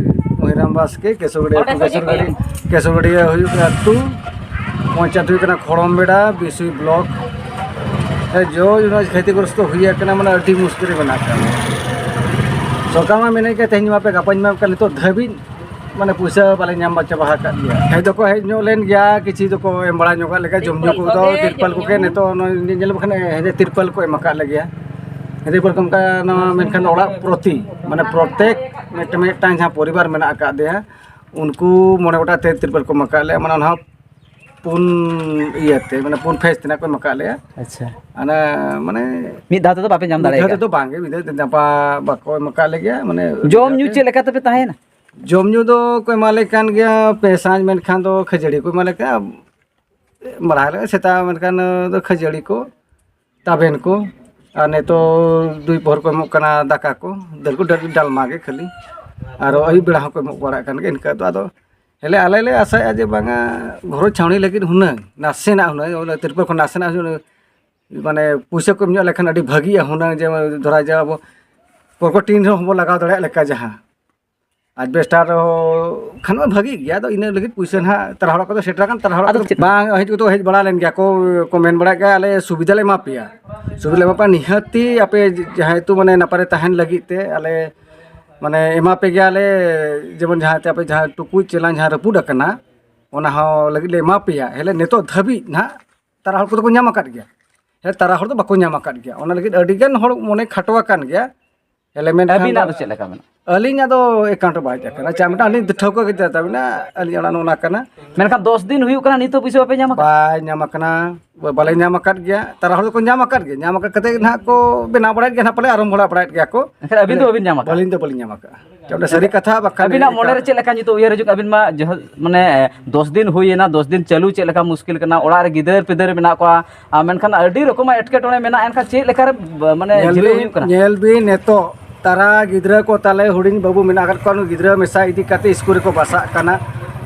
ᱢᱚᱦᱤᱨᱟᱢ ᱵᱟᱥᱠᱮ, ᱠᱮᱥᱚᱜᱟᱹᱰᱤᱭᱟᱹ ᱟᱹᱛᱩ, ᱠᱮᱥᱚᱜᱟᱹᱰᱤᱭᱟᱹ ᱦᱩᱭᱩᱜ ᱠᱟᱱᱟ ᱟᱹᱛᱩ, ᱯᱚᱧᱪᱟᱭᱮᱛ ᱦᱩᱭᱩᱜ ᱠᱟᱱᱟ ᱠᱷᱚᱲᱚᱢ ᱵᱮᱲᱟ, ᱵᱤᱥᱩᱭ ᱵᱞᱚᱠ᱾ ᱦᱮᱸ, ᱡᱚ ᱡᱚᱱᱟ ᱠᱷᱚᱛᱤᱜᱨᱚᱥᱛᱚ ᱦᱩᱭ ᱟᱠᱟᱱᱟ, ᱢᱟᱱᱮ ᱟᱹᱰᱤ ᱢᱩᱥᱠᱤᱞ ᱨᱮ ᱢᱮᱱᱟᱜ ᱟᱠᱟᱫ ᱞᱮᱭᱟ᱾ ᱥᱚᱨᱠᱟᱨ ᱢᱟ ᱢᱮᱱᱮᱫ ᱠᱟᱱ ᱛᱮᱦᱮᱧ ᱢᱟ ᱯᱮ, ᱜᱟᱯᱟᱧ ᱮᱢᱟ ᱯᱮ, ᱱᱤᱛᱚᱜ ᱫᱷᱟᱹᱵᱤᱡ ᱢᱟᱱᱮ ᱯᱩᱭᱥᱟᱹ ᱵᱟᱞᱮ ᱧᱟᱢ ᱪᱟᱵᱟ ᱟᱠᱟᱫ ᱜᱮᱭᱟ᱾ ᱦᱮᱡ ᱫᱚᱠᱚ ᱦᱮᱡ ᱧᱚᱜ ᱞᱮᱱ ᱜᱮᱭᱟ, ᱠᱤᱪᱷᱩ ᱫᱚᱠᱚ ᱮᱢ ᱵᱟᱲᱟ ᱧᱚᱜ ᱟᱠᱟᱫ ᱞᱮᱜᱮᱭᱟ, ᱡᱚᱢ ᱧᱩ ᱠᱚᱫᱚ ᱛᱤᱨᱯᱟᱞ ᱠᱚᱜᱮ ᱱᱤᱛᱚᱜ ᱱᱚᱜᱼᱚᱭ ᱧᱮᱞ ᱵᱟᱠᱷᱟᱱ ᱦᱮᱸᱫᱮ ᱛᱤᱨᱯᱟᱞ ᱠᱚ ᱮᱢ ᱟᱠᱟᱫ ᱞᱮᱜᱮᱭᱟ᱾ ᱦᱮᱸᱫᱮ ᱛᱤᱨᱯᱟᱞ ᱠᱚ ᱚᱱᱠᱟ ᱱᱚᱣᱟ, ᱢᱮᱱᱠᱷᱟᱱ ᱚᱲᱟᱜ ᱯᱨᱚᱛᱤ ᱢᱟᱱᱮ ᱯᱨᱚᱛᱮᱠ ᱢᱤᱫᱴᱟᱝ, ᱢᱤᱫᱴᱟᱝ ᱡᱟᱦᱟᱸ ᱯᱚᱨᱤᱵᱟᱨ ᱢᱮᱱᱟᱜ ᱟᱠᱟᱫ ᱞᱮᱭᱟ, ᱩᱱᱠᱩ ᱢᱚᱬᱮ ᱜᱚᱴᱟᱝ ᱛᱮ ᱛᱤᱨᱯᱟᱞ ᱠᱚ ᱮᱢ ᱟᱠᱟᱫ ᱞᱮᱭᱟ, ᱢᱟᱱᱮ ᱚᱱᱟ ᱦᱚᱸ ᱯᱩᱱ ᱤᱭᱟᱹᱛᱮ, ᱢᱟᱱᱮ ᱯᱩᱱ ᱯᱷᱮᱡᱽ ᱛᱮ ᱱᱟᱜ ᱠᱚ ᱮᱢ ᱟᱠᱟᱫ ᱞᱮᱭᱟ᱾ ᱟᱪᱪᱷᱟ᱾ ᱚᱱᱟ ᱢᱟᱱᱮ ᱢᱤᱫ ᱫᱷᱟᱣ ᱛᱮᱫᱚ ᱵᱟᱯᱮ ᱧᱟᱢ ᱢᱤᱫ ᱫᱷᱟᱣ ᱫᱟᱲᱮᱭᱟᱜᱼᱟ? ᱛᱮᱫᱚ ᱵᱟᱝᱜᱮ, ᱢᱤᱫ ᱫᱷᱟᱣ ᱛᱮᱫᱚ ᱵᱟ-, ᱵᱟᱠᱚ ᱮᱢ ᱟᱠᱟᱫ ᱞᱮᱜᱮᱭᱟ, ᱢᱟᱱᱮ ᱡᱚᱢ ᱧᱩ ᱪᱮᱫ ᱞᱮᱠᱟ ᱛᱮᱯᱮ ᱛᱟᱦᱮᱸᱭᱮᱱᱟ? ᱡᱚᱢ ᱧᱩ ᱫᱚ ᱠᱚ ᱮᱢᱟ ᱞᱮ ᱠᱟᱱ ᱜᱮᱭᱟ, ᱯᱮ ᱥᱟᱸᱡ ᱢᱮᱱᱠᱷᱟᱱ ᱫᱚ ᱠᱷᱟᱹᱡᱟᱹᱲᱤ ᱠᱚ ᱮᱢᱟ ᱞᱮ ᱠᱟᱱᱟ᱾ ᱢᱟᱲᱟᱝ ᱨᱮ ᱥᱮᱛᱟᱜ ᱢᱮᱱᱠᱷᱟᱱ ᱫᱚ ᱠᱷᱟᱹᱡᱟᱹᱲᱤ ᱠᱚ, ᱛᱟᱵᱮᱱ ᱠᱚ, ᱟᱨ ᱱᱤᱛᱚᱜ ᱫᱩᱭ ᱯᱚᱦᱚᱨ ᱠᱚ ᱮᱢᱚᱜ ᱠᱟᱱᱟ ᱫᱟᱠᱟ ᱠᱚ, ᱫᱟᱹᱞ ᱠᱚ, ᱰᱟᱹᱞ-, ᱰᱟᱞᱢᱟ ᱜᱮ ᱠᱷᱟᱹᱞᱤ, ᱟᱨ ᱟᱹᱭᱩᱵ ᱵᱮᱲᱟ ᱦᱚᱸᱠᱚ ᱮᱢᱚᱜ ᱵᱟᱲᱟᱜ ᱠᱟᱱ ᱜᱮᱭᱟ᱾ ᱤᱱᱠᱟᱹ ᱫᱚ ᱟᱫᱚ ᱦᱮᱞᱮ ᱟᱞᱮ ᱞᱮ ᱟᱥᱟᱭᱮᱫᱼᱟ ᱡᱮ ᱵᱟᱝᱟ ᱜᱷᱚᱨᱚᱸᱡᱽ ᱪᱷᱟᱣᱱᱤ ᱞᱟᱹᱜᱤᱫ ᱦᱩᱱᱟᱹᱝ ᱱᱟᱥᱮᱱᱟᱜ ᱦᱩᱱᱟᱹᱝ ᱚᱱᱟ ᱛᱤᱨᱯᱚᱞ ᱠᱷᱚᱱ ᱱᱟᱥᱮᱱᱟᱜ ᱦᱩᱱᱟᱹᱝ ᱢᱟᱱᱮ ᱯᱩᱭᱥᱟᱹ ᱠᱚ ᱮᱢ ᱧᱚᱜ ᱞᱮᱠᱷᱟᱱ ᱟᱹᱰᱤ ᱵᱷᱟᱹᱜᱤᱜᱼᱟ ᱦᱩᱱᱟᱹᱝ, ᱡᱮ ᱫᱷᱚᱨᱟ ᱡᱟᱣ ᱟᱵᱚ ᱠᱚᱨᱠᱚᱴ ᱴᱤᱱ ᱨᱮᱦᱚᱸ ᱵᱚᱱ ᱞᱟᱜᱟᱣ ᱫᱟᱲᱮᱭᱟᱜ ᱞᱮᱠᱟ ᱡᱟᱦᱟᱸ ᱟᱡᱽᱵᱮᱥᱴᱟᱨ ᱠᱷᱟᱱ ᱢᱟ ᱵᱷᱟᱹᱜᱤ ᱜᱮᱭᱟ, ᱟᱫᱚ ᱤᱱᱟᱹ ᱞᱟᱹᱜᱤᱫ ᱯᱩᱭᱥᱟᱹ ᱱᱟᱦᱟᱜ ᱛᱟᱨᱟ ᱦᱚᱲ ᱠᱚᱫᱚ ᱥᱮᱴᱮᱨ ᱟᱠᱟᱱ, ᱛᱟᱨᱟ ᱦᱚᱲ ᱟᱫᱚ ᱠᱚᱫᱚ ᱪᱮᱫ? ᱵᱟᱝ ᱦᱮᱡ ᱠᱚᱫᱚ ᱦᱮᱡ ᱵᱟᱲᱟ ᱞᱮᱱ ᱜᱮᱭᱟ ᱠᱚ, ᱠᱚ ᱢᱮᱱ ᱵᱟᱲᱟᱭᱮᱫ ᱜᱮᱭᱟ, "ᱟᱞᱮ ᱥᱩᱵᱤᱫᱷᱟ ᱞᱮ ᱮᱢᱟ ᱯᱮᱭᱟ, ᱥᱩᱵᱤᱫᱷᱟ ᱞᱮ ᱮᱢᱟ ᱯᱮᱭᱟ, ᱱᱤᱦᱟᱹᱛᱤ ᱟᱯᱮ ᱡᱟᱦᱟᱸ ᱦᱮᱛᱩ ᱢᱟᱱᱮ ᱱᱟᱯᱟᱭ ᱨᱮ ᱛᱟᱦᱮᱱ ᱞᱟᱹᱜᱤᱫ ᱛᱮ ᱟᱞᱮ ᱢᱟᱱᱮ ᱮᱢᱟ ᱯᱮ ᱜᱮᱭᱟᱞᱮ, ᱡᱮᱢᱚᱱ ᱡᱟᱦᱟᱸ ᱛᱮ ᱟᱯᱮ ᱡᱟᱦᱟᱸ ᱴᱩᱠᱩᱡ ᱪᱮᱞᱟᱝ ᱡᱟᱦᱟᱸ ᱨᱟᱹᱯᱩᱫ ᱟᱠᱟᱱᱟ, ᱚᱱᱟ ᱦᱚᱸ ᱞᱟᱹᱜᱤᱫ ᱞᱮ ᱮᱢᱟ ᱯᱮᱭᱟ, ᱦᱮᱞᱮ ᱱᱤᱛᱚᱜ ᱫᱷᱟᱹᱵᱤᱡ ᱱᱟᱦᱟᱜ ᱛᱟᱨᱟ ᱦᱚᱲ ᱠᱚᱫᱚ ᱠᱚ ᱧᱟᱢ ᱟᱠᱟᱫ ᱜᱮᱭᱟ, ᱦᱮᱸ, ᱛᱟᱨᱟ ᱦᱚᱲ ᱫᱚ ᱵᱟᱠᱚ ᱧᱟᱢ ᱟᱠᱟᱫ ᱜᱮᱭᱟ, ᱚᱱᱟ ᱞᱟᱹᱜᱤᱫ ᱟᱹᱰᱤ ᱜᱟᱱ ᱦᱚᱲ ᱢᱚᱱᱮ ᱠᱷᱟᱴᱚ ᱟᱠᱟᱱ ᱜᱮᱭᱟ, ᱦᱮᱞᱮ ᱢᱮᱱᱠᱷᱟᱱ ᱟᱹᱵᱤᱱᱟᱜ ᱫᱚ ᱪᱮᱫ ᱞᱮᱠᱟ ᱢᱮᱱᱟᱜᱼᱟ? ᱟᱹᱞᱤᱧᱟᱜ ᱫᱚ ᱮᱠᱟᱣᱩᱱᱴ ᱵᱟᱭ ᱦᱮᱡ ᱟᱠᱟᱱᱟ, ᱟᱪᱪᱷᱟ, ᱢᱤᱫᱴᱟᱝ ᱟᱹᱞᱤᱧ ᱴᱷᱟᱹᱣᱠᱟᱹ ᱜᱮ ᱛᱟᱵᱤᱱᱟ, ᱟᱹᱞᱤᱧ ᱚᱲᱟᱜ ᱱᱚᱜᱼᱚ ᱱᱟ ᱠᱟᱱᱟ, ᱢᱮᱱᱠᱷᱟᱱ ᱫᱚᱥ ᱫᱤᱱ ᱦᱩᱭᱩᱜ ᱠᱟᱱᱟ, ᱱᱤᱛ ᱦᱚᱸ ᱯᱩᱭᱥᱟᱹ ᱵᱟᱯᱮ ᱧᱟᱢ ᱟᱠᱟᱫᱟ? ᱵᱟᱭ ᱧᱟᱢ ᱟᱠᱟᱱᱟ᱾ ᱵᱟᱞᱮ ᱧᱟᱢ ᱟᱠᱟᱫ ᱜᱮᱭᱟ᱾ ᱛᱟᱨᱟ ᱦᱚᱲ ᱫᱚᱠᱚ ᱧᱟᱢ ᱟᱠᱟᱫ ᱜᱮᱭᱟ, ᱧᱟᱢ ᱟᱠᱟᱫ ᱠᱟᱛᱮ ᱜᱮ ᱱᱟᱦᱟᱜ ᱠᱚ ᱵᱮᱱᱟᱣ ᱵᱟᱲᱟᱭᱮᱫ ᱜᱮᱭᱟ, ᱱᱟᱦᱟᱜ ᱯᱟᱞᱮ ᱟᱨᱟᱢᱵᱷᱚ ᱵᱟᱲᱟᱭᱮᱫ ᱜᱮᱭᱟ ᱠᱚ᱾ ᱮᱱᱠᱷᱟᱱ ᱟᱹᱵᱤᱱ ᱫᱚ ᱵᱟᱹᱵᱤᱱ ᱧᱟᱢ ᱟᱠᱟᱫᱟ? ᱟᱹᱞᱤᱧ ᱫᱚ ᱵᱟᱹᱞᱤᱧ ᱧᱟᱢ ᱟᱠᱟᱫᱟ᱾ ᱪᱮ ᱚᱸᱰᱮ ᱥᱟᱹᱨᱤ ᱠᱟᱛᱷᱟ ᱵᱟᱠᱷᱟᱱ ᱟᱹᱵᱤᱱᱟᱜ ᱮᱲᱮ ᱢᱚᱱᱮ ᱨᱮ ᱠᱟᱛᱷᱟ? ᱪᱮᱫ ᱞᱮᱠᱟ ᱱᱤᱛᱚᱜ ᱩᱭᱦᱟᱹᱨ ᱦᱤᱡᱩᱜ ᱠᱟᱱᱟ? ᱟᱹᱵᱤᱱ ᱢᱟ ᱡᱟᱦᱟᱸ, ᱢᱟᱱᱮ, ᱫᱚᱥ ᱫᱤᱱ ᱦᱩᱭᱮᱱᱟ, ᱫᱚᱥ ᱫᱤᱱ ᱪᱟᱹᱞᱩ ᱪᱮᱫ ᱞᱮᱠᱟ ᱢᱩᱥᱠᱤᱞ ᱠᱟᱱᱟ, ᱚᱲᱟᱜ ᱨᱮ ᱜᱤᱫᱟᱹᱨ ᱯᱤᱫᱟᱹᱨ ᱢᱮᱱᱟᱜ ᱠᱚᱣᱟ, ᱟᱨ ᱢᱮᱱᱠᱷᱟᱱ ᱟᱹᱰᱤ ᱨᱚᱠᱚᱢᱟᱜ ᱮᱴᱠᱮᱴᱚᱬᱮ ᱢᱮᱱᱟᱜᱼᱟ, ᱮᱱᱠᱷᱟᱱ ᱪᱮᱫ ᱞᱮᱠᱟᱨᱮ ᱵ-, ᱢᱟᱱᱮ, ᱧᱮᱞ ᱡᱤᱨᱟᱹᱣ ᱵᱤᱱ, ᱦᱩᱭᱩᱜ ᱠᱟᱱᱟ? ᱧᱮᱞ ᱵᱤᱱ, ᱱᱤᱛᱚᱜ ᱛᱟᱨᱟ ᱜᱤᱫᱽᱨᱟᱹ ᱠᱚ ᱛᱟᱞᱮ ᱦᱩᱰᱤᱧ ᱵᱟᱹᱵᱩ ᱢᱮᱱᱟᱜ ᱟᱠᱟᱫ ᱠᱚᱣᱟ, ᱩᱱᱠᱩ ᱜᱤᱫᱽᱨᱟᱹ ᱢᱮᱥᱟ ᱤᱫᱤ ᱠᱟᱛᱮ ᱥᱠᱩᱞ ᱨᱮᱠᱚ ᱵᱟᱥᱟᱜ ᱠᱟᱱᱟ᱾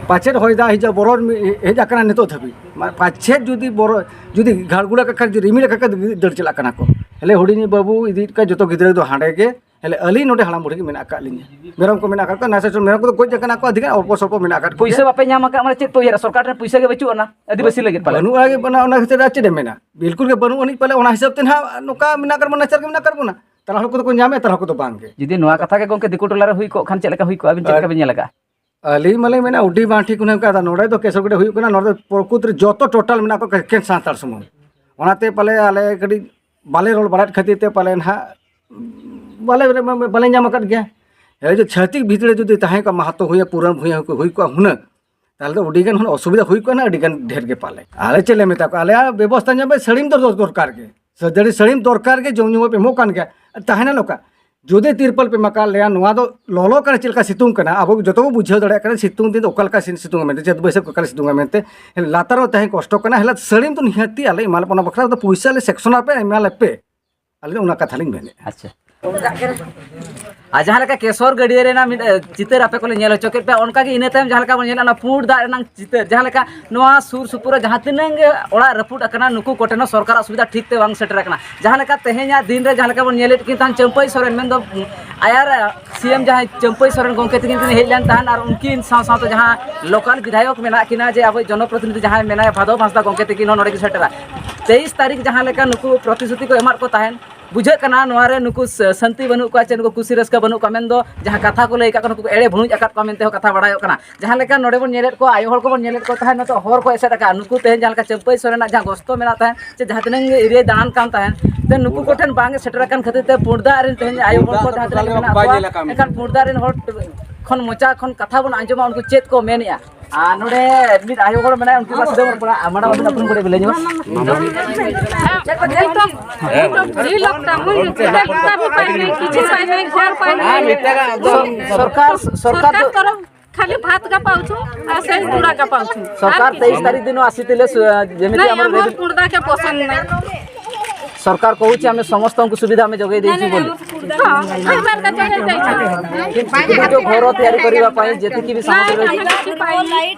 ᱯᱟᱪᱮᱫ ᱦᱚᱭ ᱫᱟᱜ ᱦᱤᱡᱩᱜ ᱵᱚᱨᱚᱱ ᱢᱤ-, ᱦᱮᱡ ᱟᱠᱟᱱᱟ ᱱᱤᱛᱚᱜ ᱫᱷᱟᱹᱵᱤᱡ᱾ ᱢᱟ-, ᱯᱟᱪᱮᱫ ᱡᱩᱫᱤ ᱵᱚᱨᱚ-, ᱡᱩᱫᱤ ᱜᱷᱟᱲᱜᱩᱲᱟ ᱠᱟᱜ ᱠᱷᱟᱱ, ᱡᱩᱫᱤ ᱨᱤᱢᱤᱞ ᱠᱟᱜ ᱠᱷᱟᱱ, ᱫᱟᱹᱲ ᱪᱟᱞᱟᱜ ᱠᱟᱱᱟ ᱠᱚ᱾ ᱦᱮᱞᱮ ᱦᱩᱰᱤᱧ ᱵᱟᱹᱵᱩ ᱤᱫᱤᱭᱮᱫ ᱠᱚᱣᱟ, ᱡᱚᱛᱚ ᱜᱤᱫᱽᱨᱟᱹ ᱫᱚ ᱦᱟᱸᱰᱮ ᱜᱮ᱾ ᱦᱮᱞᱮ ᱟᱹᱞᱤᱧ ᱱᱚᱰᱮ ᱦᱟᱲᱟᱢ ᱵᱩᱲᱦᱤ ᱜᱮ ᱢᱮᱱᱟᱜ ᱟᱠᱟᱫ ᱞᱤᱧᱟ᱾ ᱢᱮᱨᱚᱢ ᱠᱚ ᱢᱮᱱᱟᱜ ᱟᱠᱟᱫ ᱠᱚᱣᱟ, ᱱᱟᱥᱮ ᱢᱮᱨᱚᱢ ᱠᱚᱫᱚ ᱜᱚᱡ ᱟᱠᱟᱱᱟ ᱠᱚ, ᱟᱹᱰᱤ ᱜᱟᱱ ᱚᱞᱯᱚ ᱥᱚᱞᱯᱚ ᱢᱮᱱᱟᱜ ᱟᱠᱟᱫ ᱠᱚᱣᱟ᱾ ᱯᱩᱭᱥᱟᱹ ᱵᱟᱯᱮ ᱧᱟᱢ ᱟᱠᱟᱫ, ᱢᱟᱱᱮ ᱪᱮᱫ ᱯᱮ ᱩᱭᱦᱟᱹᱨᱟ? ᱥᱚᱨᱠᱟᱨ ᱴᱷᱮᱱ ᱯᱩᱭᱥᱟᱹ ᱜᱮ ᱵᱟᱹᱪᱩᱜ ᱟᱱᱟ ᱟᱹᱫᱤᱵᱟᱹᱥᱤ ᱞᱟᱹᱜᱤᱫ ᱯᱟᱞᱮ? ᱵᱟᱹᱱᱩᱜᱼᱟ ᱜᱮ, ᱵᱟᱹᱱᱩᱜᱼᱟ, ᱚᱱᱟ ᱠᱷᱟᱹᱛᱤᱨ ᱟᱨ ᱪᱮᱫ ᱮᱢ ᱢᱮᱱᱟ? ᱵᱤᱞᱠᱩᱞ ᱜᱮ ᱵᱟᱹᱱᱩᱜ ᱟᱹᱱᱤᱡ ᱯᱟᱞᱮ, ᱚᱱᱟ ᱦᱤᱥᱟᱹᱵ ᱛᱮ ᱱᱟᱦᱟᱜ ᱱᱚᱝᱠᱟ ᱢᱮᱱᱟᱜ ᱟᱠᱟᱫ ᱵᱚᱱᱟ, ᱱᱟᱪᱟᱨ ᱜᱮ ᱢᱮᱱᱟᱜ ᱟᱠᱟᱫ ᱵᱚᱱᱟ᱾ ᱛᱟᱨᱟ ᱦᱚᱲ ᱠᱚᱫᱚ ᱠᱚ ᱧᱟᱢᱮᱫ, ᱛᱟᱨᱟ ᱦᱚᱲ ᱠᱚᱫᱚ ᱵᱟᱝ ᱜᱮ᱾ ᱡᱩᱫᱤ ᱱᱚᱣᱟ ᱠᱟᱛᱷᱟ ᱜᱮ ᱜᱚᱢᱠᱮ ᱫᱤᱠᱩ ᱴᱚᱞᱟ ᱨᱮ ᱦᱩᱭ ᱠᱚᱜ ᱠᱷᱟᱱ ᱪᱮᱫ ᱞᱮᱠᱟ ᱦᱩᱭ ᱠᱚᱜᱼᱟ? ᱟᱹᱵᱤᱱ ᱪᱮᱫ ᱞᱮᱠᱟ ᱵᱤᱱ ᱧᱮᱞ ᱟᱠᱟᱫᱼᱟ? ᱟᱹᱞᱤᱧ ᱢᱟᱞᱤᱧ ᱢᱮᱱᱟ, ᱟᱹᱰᱤ ᱵᱟᱝ ᱴᱷᱤᱠ ᱦᱩᱱᱟᱹᱝ ᱠᱟᱛᱷᱟ᱾ ᱱᱚᱰᱮ ᱫᱚ ᱠᱮᱥᱚ ᱜᱮᱰᱮ ᱦᱩᱭᱩᱜ ᱠᱟᱱᱟ, ᱱᱚᱰᱮ ᱫᱚ ᱯᱨᱚᱠᱩᱛ ᱨᱮ ᱡᱚᱛᱚ ᱴᱳᱴᱟᱞ ᱢᱮᱱᱟᱜ ᱠᱚ ᱮᱠᱮᱱ ᱥᱟᱱᱛᱟᱲ ᱥᱩᱢᱩᱝ᱾ ᱚᱱᱟᱛᱮ ᱯᱟᱞᱮ ᱟᱞᱮ ᱠᱟᱹᱴᱤᱡ ᱵᱟᱞᱮ ᱨᱚᱲ ᱵᱟᱲᱟᱭᱮᱫ ᱠᱷᱟᱹᱛᱤᱨ ᱛᱮ ᱯᱟᱞᱮ ᱱᱟᱦᱟᱜ ᱵᱟᱞᱮ, ᱵᱟᱞᱮ ᱧᱟᱢ ᱟᱠᱟᱫ ᱜᱮᱭᱟ᱾ ᱮᱭ ᱡᱮ ᱪᱷᱟᱹᱛᱤᱠ ᱵᱷᱤᱛᱨᱤ ᱨᱮ ᱡᱩᱫᱤ ᱛᱟᱦᱮᱸ ᱠᱚᱜᱼᱟ, ᱢᱟᱦᱟᱛᱚ ᱦᱩᱭᱮᱱ, ᱯᱩᱨᱟᱱ ᱦᱩᱭᱮᱱ ᱦᱩᱭ ᱠᱚᱜᱼᱟ ᱦᱩᱱᱟᱹᱝ, ᱛᱟᱦᱚᱞᱮ ᱫᱚ ᱟᱹᱰᱤ ᱜᱟᱱ ᱦᱩᱱᱟᱹᱝ ᱚᱥᱩᱵᱤᱫᱷᱟ ᱦᱩᱭ ᱠᱚᱜᱼᱟ ᱱᱟ, ᱟᱹᱰᱤ ᱜᱟᱱ ᱰᱷᱮᱨ ᱜᱮ ᱯᱟᱞᱮ᱾ ᱟᱞᱮ ᱪᱮᱫ ᱞᱮ ᱢᱮᱛᱟ ᱠᱚᱣᱟ, ᱟᱞᱮᱭᱟᱜ ᱵᱮᱵᱚᱥᱛᱷᱟ ᱧᱟᱢ ᱯᱮ, ᱥᱟᱹᱲᱤᱢ ᱫᱚ ᱫᱚᱨᱠᱟᱨ ᱜᱮ᱾ ᱥᱟᱹᱡᱟᱹᱲᱤ ᱥᱟᱹᱲᱤᱢ ᱫᱚᱨᱠᱟᱨ ᱜᱮ, ᱡᱚᱢ ᱧᱩ ᱢᱟᱯᱮ ᱮᱢᱚᱜ ᱠᱟᱱ ᱜᱮᱭᱟ, ᱛᱟᱦᱮᱱᱟ ᱱᱚᱝᱠᱟ᱾ ᱡᱩᱫᱤ ᱛᱤᱨᱯᱚᱞ ᱯᱮ ᱮᱢᱟ ᱠᱟᱜ ᱞᱮᱭᱟ, ᱱᱚᱣᱟ ᱫᱚ ᱞᱚᱞᱚ ᱠᱟᱱᱟ, ᱪᱮᱫ ᱞᱮᱠᱟ ᱥᱤᱛᱩᱝ ᱠᱟᱱᱟ, ᱟᱵᱚ ᱡᱚᱛᱚ ᱵᱚ ᱵᱩᱡᱷᱟᱹᱣ ᱫᱟᱲᱮᱭᱟᱜ ᱠᱟᱱᱟ ᱥᱤᱛᱩᱝ ᱫᱤᱱ ᱫᱚ ᱚᱠᱟ ᱞᱮᱠᱟ ᱥᱤ-, ᱥᱤᱛᱩᱝᱟ ᱢᱮᱱᱛᱮ, ᱪᱟᱹᱛ ᱵᱟᱹᱭᱥᱟᱹᱠᱷ ᱚᱠᱟ ᱞᱮᱠᱟ ᱥᱤᱛᱩᱝᱟ ᱢᱮᱱᱛᱮ᱾ ᱞᱟᱛᱟᱨ ᱨᱮ ᱛᱟᱦᱮᱸ ᱠᱚᱥᱴᱚ ᱠᱟᱱᱟ, ᱦᱮᱞᱟ ᱥᱟᱹᱲᱤᱢ ᱫᱚ ᱱᱤᱦᱟᱹᱛᱤ ᱟᱞᱮ ᱮᱢᱟ ᱞᱮ ᱯᱮ, ᱚᱱᱟ ᱵᱟᱠᱷᱨᱟ ᱫᱚ ᱯᱩᱭᱥᱟᱹ ᱞᱮ ᱥᱮᱠᱥᱚᱱ ᱟᱯᱮ, ᱮᱢᱟ ᱞᱮ ᱯᱮ᱾ ᱟᱹᱞᱤᱧ ᱫᱚ ᱚᱱᱟ ᱠᱟᱛᱷᱟ ᱞᱤᱧ ᱢᱮᱱᱮᱫᱼᱟ᱾ ᱟᱪᱪᱷᱟ᱾ ᱟᱨ ᱡᱟᱦᱟᱸ ᱞᱮᱠᱟ ᱠᱮᱥᱚᱨ ᱜᱟᱹᱰᱭᱟᱹ ᱨᱮᱱᱟᱜ ᱢᱤᱫ, ᱮ, ᱪᱤᱛᱟᱹᱨ ᱟᱯᱮ ᱠᱚᱞᱮ ᱧᱮᱞ ᱦᱚᱪᱚ ᱠᱮᱫ ᱯᱮᱭᱟ, ᱚᱱᱠᱟ ᱜᱮ ᱤᱱᱟᱹ ᱛᱟᱭᱚᱢ ᱡᱟᱦᱟᱸ ᱞᱮᱠᱟ ᱵᱚᱱ ᱧᱮᱞᱟ, ᱚᱱᱟ ᱯᱩᱸᱰ ᱫᱟᱜ ᱨᱮᱱᱟᱜ ᱪᱤᱛᱟᱹᱨ, ᱡᱟᱦᱟᱸ ᱞᱮᱠᱟ ᱱᱚᱣᱟ ᱥᱩᱨ ᱥᱩᱯᱩᱨ ᱨᱮ ᱡᱟᱦᱟᱸ ᱛᱤᱱᱟᱹᱜ ᱜᱮ ᱚᱲᱟᱜ ᱨᱟᱹᱯᱩᱫ ᱟᱠᱟᱱᱟ, ᱱᱩᱠᱩ ᱠᱚᱴᱷᱮᱱ ᱦᱚᱸ ᱥᱚᱨᱠᱟᱨᱟᱜ ᱥᱩᱵᱤᱫᱷᱟ ᱴᱷᱤᱠ ᱛᱮ ᱵᱟᱝ ᱥᱮᱴᱮᱨ ᱟᱠᱟᱱᱟ᱾ ᱡᱟᱦᱟᱸ ᱞᱮᱠᱟ ᱛᱮᱦᱮᱧᱟᱜ ᱫᱤᱱ ᱨᱮ ᱡᱟᱦᱟᱸ ᱞᱮᱠᱟ ᱵᱚᱱ ᱧᱮᱞᱮᱫ ᱠᱤᱱ ᱛᱟᱦᱮᱸᱫ ᱪᱟᱹᱢᱯᱟᱹᱭ ᱥᱚᱨᱮᱱ, ᱢᱮᱱᱫᱚ ᱟᱭᱟᱨ ᱥᱤ ᱮᱢ ᱡᱟᱦᱟᱸᱭ ᱪᱟᱹᱢᱯᱟᱹᱭ ᱥᱚᱨᱮᱱ ᱜᱚᱢᱠᱮ ᱛᱟᱹᱠᱤᱱ ᱠᱤᱱ ᱦᱮᱡ ᱞᱮᱱ ᱛᱟᱦᱮᱸᱫ, ᱟᱨ ᱩᱱᱠᱤᱱ ᱥᱟᱶ ᱥᱟᱶᱛᱮ ᱡᱟᱦᱟᱸ ᱞᱳᱠᱟᱞ ᱵᱤᱫᱷᱟᱭᱚᱠ ᱢᱮᱱᱟᱜ ᱠᱤᱱᱟ, ᱡᱮ ᱟᱵᱚᱭᱤᱡ ᱡᱚᱱᱚᱯᱨᱚᱛᱤᱱᱤᱫᱷᱤ ᱡᱟᱦᱟᱸᱭ ᱢᱮᱱᱟᱭᱟ ᱵᱷᱟᱫᱚᱵ ᱦᱟᱸᱥᱫᱟ ᱜᱚᱢᱠᱮ ᱛᱟᱹᱠᱤᱱ ᱦᱚᱸ ᱱᱚᱰᱮ ᱠᱤᱱ ᱥᱮᱴᱮᱨᱟ᱾ ᱛᱮᱭᱤᱥ ᱛᱟᱹᱨᱤᱠᱷ ᱡᱟᱦᱟᱸ ᱞᱮᱠᱟ ᱱᱩᱠᱩ ᱯᱨᱚᱛᱤᱥᱨᱩᱛᱤ ᱠᱚ ᱮᱢᱟᱫ ᱠᱚ ᱛᱟᱦᱮᱸᱫ, ᱵᱩᱡᱷᱟᱹᱜ ᱠᱟᱱᱟ ᱱᱚᱣᱟ ᱨᱮ ᱱᱩᱠᱩ ᱥ-, ᱥᱟᱹᱱᱛᱤ ᱵᱟᱹᱱᱩᱜ ᱠᱚᱣᱟ, ᱪᱮ ᱱᱩᱠᱩ ᱠᱩᱥᱤ ᱨᱟᱹᱥᱠᱟᱹ ᱵᱟᱹᱱᱩᱜ ᱠᱚᱣᱟ, ᱢᱮᱱᱫᱚ ᱡᱟᱦᱟᱸ ᱠᱟᱛᱷᱟ ᱠᱚ ᱞᱟᱹᱭ ᱟᱠᱟᱫ ᱠᱚᱣᱟ, ᱱᱩᱠᱩ ᱠᱚ ᱮᱲᱮ ᱵᱷᱩᱲᱩᱡ ᱟᱠᱟᱫ ᱠᱚᱣᱟ ᱢᱮᱱᱛᱮ ᱦᱚᱸ ᱠᱟᱛᱷᱟ ᱵᱟᱲᱟᱭᱚᱜ ᱠᱟᱱᱟ᱾ ᱡᱟᱦᱟᱸ ᱞᱮᱠᱟ ᱱᱚᱰᱮ ᱵᱚᱱ ᱧᱮᱞᱮᱫ ᱠᱚᱣᱟ, ᱟᱭᱳ ᱦᱚᱲ ᱠᱚᱵᱚᱱ ᱧᱮᱞᱮᱫ ᱠᱚ ᱛᱟᱦᱮᱸᱫ, ᱱᱤᱛᱚᱜ ᱦᱚᱨ ᱠᱚ ᱮᱥᱮᱫ ᱟᱠᱟᱫᱼᱟ᱾ ᱱᱩᱠᱩ ᱛᱮᱦᱮᱧ ᱡᱟᱦᱟᱸ ᱞᱮᱠᱟ ᱪᱟᱹᱢᱯᱟᱹᱭ ᱥᱚᱨᱮᱱᱟᱜ ᱡᱟᱦᱟᱸ ᱜᱚᱥᱛᱚ ᱢᱮᱱᱟᱜ ᱛᱟᱦᱮᱸᱫ, ᱥᱮ ᱡᱟᱦᱟᱸ ᱛᱤᱱᱟᱹᱜ ᱜᱮ ᱮᱨᱤᱭᱟᱭ ᱫᱟᱬᱟᱱ ᱠᱟᱱ ᱛᱟᱦᱮᱸᱫ, ᱛᱮ ᱱᱩᱠᱩ ᱠᱚᱴᱷᱮᱱ ᱵᱟᱝ ᱥᱮᱴᱮᱨ ᱟᱠᱟᱱ ᱠᱷᱟᱹᱛᱤᱨ ᱛᱮ ᱯᱩᱸᱰ ᱫᱟᱜ ᱨᱮᱱ ᱛᱮᱦᱮᱧ ᱟᱭᱳ ᱦᱚᱲ ᱠᱚ ᱡᱟᱦᱟᱸ ᱛᱤᱱᱟᱹᱜ ᱜᱮ ᱢᱮᱱᱟᱜ ᱠᱚᱣᱟ, ᱮᱱᱠᱷᱟᱱ ᱯᱩᱸᱰ ᱫᱟᱜ ᱨᱮᱱ ᱦᱚᱲ ᱠᱷᱚᱱ ᱢᱚᱪᱟ ᱠᱷᱚᱱ ᱠᱟᱛᱷᱟ ᱵᱚᱱ ᱟᱸᱡᱚᱢᱟ, ᱩᱱᱠᱩ ᱪᱮᱫ ᱠᱚ ᱢᱮᱱᱮᱫᱼᱟ? ᱟᱨ ᱱᱚᱰᱮ ᱢᱤᱫ ᱟᱭᱳ ᱦᱚᱲ ᱢᱮᱱᱟᱭᱟ, ᱩᱱᱠᱩ ᱥᱟᱞᱟᱜ ᱥᱤᱫᱷᱟᱹ ᱵᱚᱱ ᱨᱚᱯᱚᱲᱟ᱾ ᱟᱨ ᱢᱟᱰᱟᱝ ᱟᱹᱵᱤᱱ ᱟᱹᱛᱩ ᱠᱚᱨᱮ ᱵᱤᱞᱟᱹᱭ ᱧᱚᱜ᱾ ᱵᱩᱲᱦᱤ ᱞᱚᱠᱴᱟ, ᱢᱩᱭ ᱞᱚᱠᱴᱟ, ᱠᱟᱹᱢᱤ ᱯᱟᱭ ᱱᱟᱭ, ᱠᱤᱪᱷᱩ ᱯᱟᱭ ᱱᱟᱭ, ᱜᱷᱚᱨ ᱯᱟᱭ ᱱᱟᱭ। ᱥᱚᱨ-, ᱥᱚᱨᱠᱟᱨ, ᱥᱚᱨᱠᱟᱨ ᱫᱚ ᱛᱚᱨᱚᱯ ᱠᱷᱟᱞᱤ ᱵᱷᱟᱛ ᱜᱟ ᱯᱟଉᱪᱷᱩ, ᱟᱨ ᱥᱮ ᱪᱩᱲᱟ ᱜᱟ ᱯᱟଉᱪᱷᱩ। ᱥᱚᱨᱠᱟᱨ ᱛᱮᱭᱤᱥ ᱛᱟᱹᱨᱤᱠᱷ ᱫᱤᱱ ᱟᱥᱤ ᱛᱤᱞᱮ ᱥᱩ-, ᱡᱮᱢᱤᱛᱤ ᱱᱟᱭ, ᱟᱢᱟᱨ ᱟᱢᱟᱨ ᱨᱮᱵᱤ- ᱠᱩᱲᱫᱟ ᱠᱮ ᱯᱚᱥᱚᱱᱫ ᱱᱟᱭ। ସରକାର କହୁଛି ଆମେ ସମସ୍ତଙ୍କୁ ସୁବିଧା ଆମେ ଯୋଗେଇ ଦେଇଛୁ ବୋଲି। ହଁ, ସରକାର କା ଯୋଗେଇ ଦେଇଛୁ। କିନ୍ତୁ ଯୋଉ ଘର ତିଆରି କରିବା ପାଇଁ ଯେତିକି ବି ସାମଗ୍ରୀ ରହିଛି,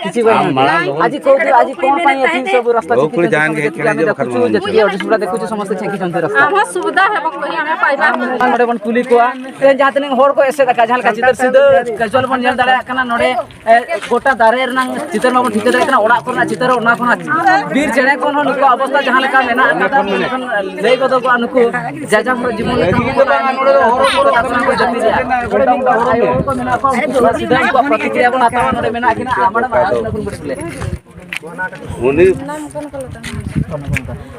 କିଛି ବି ନାହିଁ। ଆଜି କୋଉଠି, ଆଜି କଣ ପାଇଁ ଏଠି ସବୁ ରାସ୍ତା ଛେକିଛନ୍ତି? ଯେତିକି ଆମେ ଦେଖୁଛୁ, ଯେତିକି ଅଡିସନଟା ଦେଖୁଛୁ, ସମସ୍ତେ ଛେକିଛନ୍ତି ରାସ୍ତା। ଆମ ସୁବିଧା ହେବ କହି ଆମେ ପାଇବା। ଗୋଟେ କଣ କୁଲି କୁଆ, ᱛᱮᱦᱮᱧ ᱡᱟᱦᱟᱸ ᱛᱤᱱᱟᱹᱜ ᱦᱚᱲ ᱠᱚ ᱮᱥᱮᱫ ᱟᱠᱟᱫ, ᱡᱟᱦᱟᱸ ᱞᱮᱠᱟ ᱪᱤᱛᱟᱹᱨ ᱥᱤᱫᱟᱹ ᱠᱮᱡᱩᱣᱟᱞ ᱵᱚᱱ ᱧᱮᱞ ᱫᱟᱲᱮᱭᱟᱜ ᱠᱟᱱᱟ ᱱᱚᱰᱮ, ᱮ, ᱜᱚᱴᱟ ᱫᱟᱨᱮ ᱨᱮᱱᱟᱜ ᱪᱤᱛᱟᱹᱨ ᱢᱟᱵᱚᱱ ᱴᱷᱤᱠᱟᱹ ᱫᱟᱲᱮᱭᱟᱜ ᱠᱟᱱᱟ, ᱚᱲᱟᱜ ᱠᱚᱨᱮᱱᱟᱜ ᱪᱤᱛᱟᱹᱨ, ᱚᱱᱟ ᱠᱷᱚᱱᱟᱜ ᱵᱤᱨ ᱪᱮᱬᱮ ᱠᱚ ᱦᱚᱸ ᱱᱩᱠᱩᱣᱟᱜ ᱚᱵᱚᱥᱛᱟ ᱡᱟᱦᱟᱸ ᱞᱮᱠᱟ ᱢᱮᱱᱟᱜ ᱟᱠᱟᱫᱟ, ᱢᱮᱱᱠᱷᱟᱱ ᱞᱟᱹᱭ ᱜᱚᱫᱚᱜᱚᱜᱼᱟ ᱱᱩᱠᱩ ᱡᱟᱡᱟᱢ ᱦᱚᱲ ᱡᱤᱵᱚᱱ ᱞᱮᱠᱟ ᱠᱚ ᱠᱟᱱᱟ, ᱱᱚᱰᱮ ᱫᱚ ᱦᱚᱲ ᱠᱚ ᱠᱟᱱᱟ, ᱠᱚ ᱡᱟᱹᱯᱤᱫᱮᱜᱼᱟ᱾ ᱱᱚᱰᱮ ᱢᱤᱫ ᱵᱟᱨ ᱟᱭᱳ ᱦᱚᱲ ᱠᱚ ᱢᱮᱱᱟᱜ ᱠᱚᱣᱟ, ᱩᱱᱠᱩ ᱥᱤᱫᱷᱟᱹ ᱩᱱᱠᱩᱣᱟᱜ ᱯᱨᱚᱛᱤᱠᱨᱤᱭᱟ ᱵᱚᱱ ᱦᱟᱛᱟᱣᱟ᱾ ᱱᱚᱰᱮ ᱢᱮᱱᱟᱜ ᱠᱤᱱᱟ, ᱟᱨ ᱢᱟᱰᱟᱝ ᱟᱹᱵᱤᱱ ᱟᱹᱛᱩ ᱵᱚᱱ ᱵᱟᱲᱟᱭ ᱞᱮ। ᱩᱱᱤ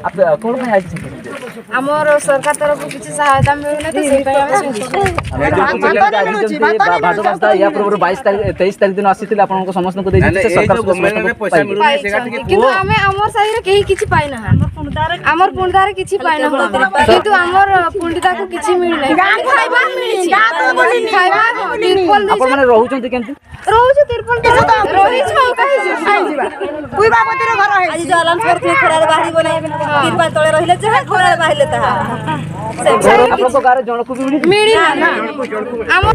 ᱟᱯᱮ ᱠᱚᱬ ᱯᱮ ᱟᱭ ᱪᱮ? ଆମର ସରକାର ତରଫରୁ କିଛି ସହାୟତା ମିଳୁନି, ତ ସେଇପାଇଁ ଆମେ ଶୁଣିଛୁ। ଆମେ ଯୋଉ ପିଲାମାନେ ଆଜି ଯେମିତି ଭା-, ଭାଦ୍ରବ ମାସ ୟା ପୂର୍ବରୁ ବାଇଶ ତାରିଖ, ତେଇଶ ତାରିଖ ଦିନ ଆସିଥିଲେ, ଆପଣଙ୍କୁ ସମସ୍ତଙ୍କୁ ଦେଇଛନ୍ତି, ନାଇଁ, ନାଇଁ, ସେ ଏଇ ସରକାର ଯୋଉ ସମସ୍ତଙ୍କୁ ଗଭର୍ଣ୍ଣମେଣ୍ଟରେ ପଇସା ପାଇବେ। ମିଳୁନି, ସେଇଟା ପାଇଛନ୍ତି, ଟିକେ କିନ୍ତୁ କୁହ। ଆମେ ଆମର ସାହିରେ କେହି କିଛି ପାଇନାହାନ୍ତି। ଆମର ପୁଣ୍ଡାରେ କିଛି ପାଇନାହୁଁ ଆମେ, କିନ୍ତୁ ଆମର ପୁଣ୍ଡିତାକୁ କିଛି ମିଳିନାହିଁ। ଗାଁକୁ ଖାଇବା ମିଳିଛି। ଗାଁକୁ ମିଳିନି। ଖାଇବା, ତିର୍ପଲ ଦେଇଛନ୍ତି। ଆପଣମାନେ ରହୁଛନ୍ତି କେମିତି? ରହୁଛୁ ତିର୍ପଲ ତଳେ। ରହିଛୁ, ଆଉ କାହିଁ ଯିବୁ? କାହିଁ ଯିବା? ପୁଇବା ପତିରେ ଘର ହେଇଛି। ଆଜି ଯୋଉ ଆଲାଉନ୍ସ କରିଥିଲେ ଖରାରେ ବାହାରିବ ନାହିଁ, ତିର୍ପଲ ତଳେ ରହିଲେ ଯାହା, ଖରାରେ ବାହାରିଲେ ତାହା। ସେ ଘର ଆପଣଙ୍କ ଗାଁରେ ଜଣକୁ ବି ମିଳିନି? ମିଳିନି। ଆମ,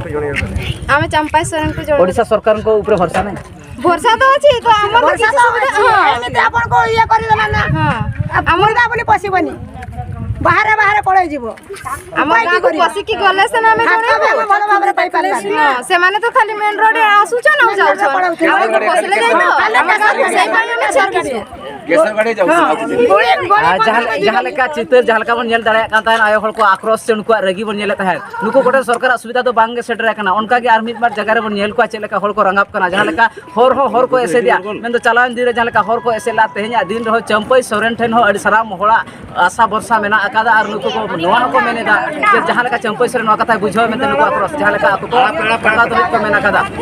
ଆମେ ଚମ୍ପା ଈଶ୍ୱରଙ୍କୁ ଜଣ ଓଡ଼ିଶା ସରକାରଙ୍କ ଉପରେ ଭରସା ନାହିଁ? ଭରସା ତ ଅଛି, ତ ଆମର କିଛି ସୁବିଧା, ହଁ। ଏମିତି ଆପଣଙ୍କୁ ଇଏ କରିଦେଲା ନା। ହଁ। ଆଉ ଆମର ପୁରୁଣା ବୋଲି ପଶିବନି, ବାହାରେ ବାହାରେ ପଳେଇ ଯିବ। ଆମ ଗାଁକୁ ପଶିକି ଗଲେ ସିନା ଆମେ ଜଣେଇବୁ। ଭଲ ଭାବରେ ପାଇପାରିବା। ହଁ, ସେମାନେ ତ ଖାଲି ମେନ୍ ରୋଡରେ ଆସୁଛନ୍ ଆଉ ଯାଉଛନ୍। ଆମକୁ ପଶିଲେ ଯାଇ ତ ଆମ ଗାଁକୁ ସେଇ ପାଇଁ ଆମେ ଛାଡ଼ିଛୁ। ᱟᱨ ᱡᱟᱦᱟᱸ, ᱡᱟᱦᱟᱸ ᱞᱮᱠᱟ ᱪᱤᱛᱟᱹᱨ, ᱡᱟᱦᱟᱸ ᱞᱮᱠᱟ ᱵᱚᱱ ᱧᱮᱞ ᱫᱟᱲᱮᱭᱟᱜ ᱠᱟᱱ ᱛᱟᱦᱮᱸᱫ, ᱟᱭᱳ ᱦᱚᱲ ᱠᱚ ᱟᱠᱨᱳᱥ ᱥᱮ ᱩᱱᱠᱩᱣᱟᱜ ᱨᱟᱹᱜᱤ ᱵᱚᱱ ᱧᱮᱞᱮᱫ ᱛᱟᱦᱮᱸᱫ, ᱱᱩᱠᱩ ᱠᱚᱴᱷᱮᱱ ᱥᱚᱨᱠᱟᱨᱟᱜ ᱥᱩᱵᱤᱫᱷᱟ ᱫᱚ ᱵᱟᱝ ᱜᱮ ᱥᱮᱴᱮᱨ ᱟᱠᱟᱱᱟ᱾ ᱚᱱᱠᱟ ᱜᱮ ᱟᱨ ᱢᱤᱫ ᱵᱟᱨ ᱡᱟᱭᱜᱟ ᱨᱮᱵᱚᱱ ᱧᱮᱞ ᱠᱚᱣᱟ ᱪᱮᱫ ᱞᱮᱠᱟ ᱦᱚᱲ ᱠᱚ ᱨᱟᱸᱜᱟᱣ ᱠᱟᱱᱟ, ᱡᱟᱦᱟᱸ ᱞᱮᱠᱟ ᱦᱚᱨ ᱦᱚᱸ ᱦᱚᱨ ᱠᱚ ᱮᱥᱮᱫᱮᱜᱼᱟ, ᱢᱮᱱᱫᱚ ᱪᱟᱞᱟᱣᱮᱱ ᱫᱤᱱ ᱨᱮ ᱡᱟᱦᱟᱸ ᱞᱮᱠᱟ ᱦᱚᱨ ᱠᱚ ᱮᱥᱮᱫ ᱞᱮᱫ, ᱛᱮᱦᱮᱧᱟᱜ ᱫᱤᱱ ᱨᱮᱦᱚᱸ ᱪᱟᱹᱢᱯᱟᱹᱭ ᱥᱚᱨᱮᱱ ᱴᱷᱮᱱ ᱦᱚᱸ ᱟᱹᱰᱤ ᱥᱟᱱᱟᱢ ᱦᱚᱲᱟᱜ ᱟᱥᱟ ᱵᱷᱚᱨᱥᱟ ᱢᱮᱱᱟᱜ ᱟᱠᱟᱫᱟ᱾ ᱟᱨ ᱱᱩᱠᱩ ᱠᱚ ᱱᱚᱣᱟ ᱦᱚᱸᱠᱚ ᱢᱮᱱ ᱮᱫᱟ ᱡᱮ ᱡᱟᱦᱟᱸ ᱞᱮᱠᱟ ᱪᱟᱹᱢᱯᱟᱹᱭ ᱥᱚᱨᱮᱱ ᱱᱚᱣᱟ ᱠᱟᱛᱷᱟᱭ ᱵᱩᱡᱷᱟᱹᱣ ᱢᱮᱱᱛᱮ ᱱᱩᱠᱩ ᱟᱠᱨᱳᱥ ᱡᱟᱦᱟᱸ ᱞᱮᱠᱟ ᱟᱠᱚ ᱠᱚ ᱚᱱᱠᱟ ᱫᱷᱟᱹᱵᱤᱡ ᱠᱚ ᱢᱮᱱ ᱟᱠᱟᱫᱟ᱾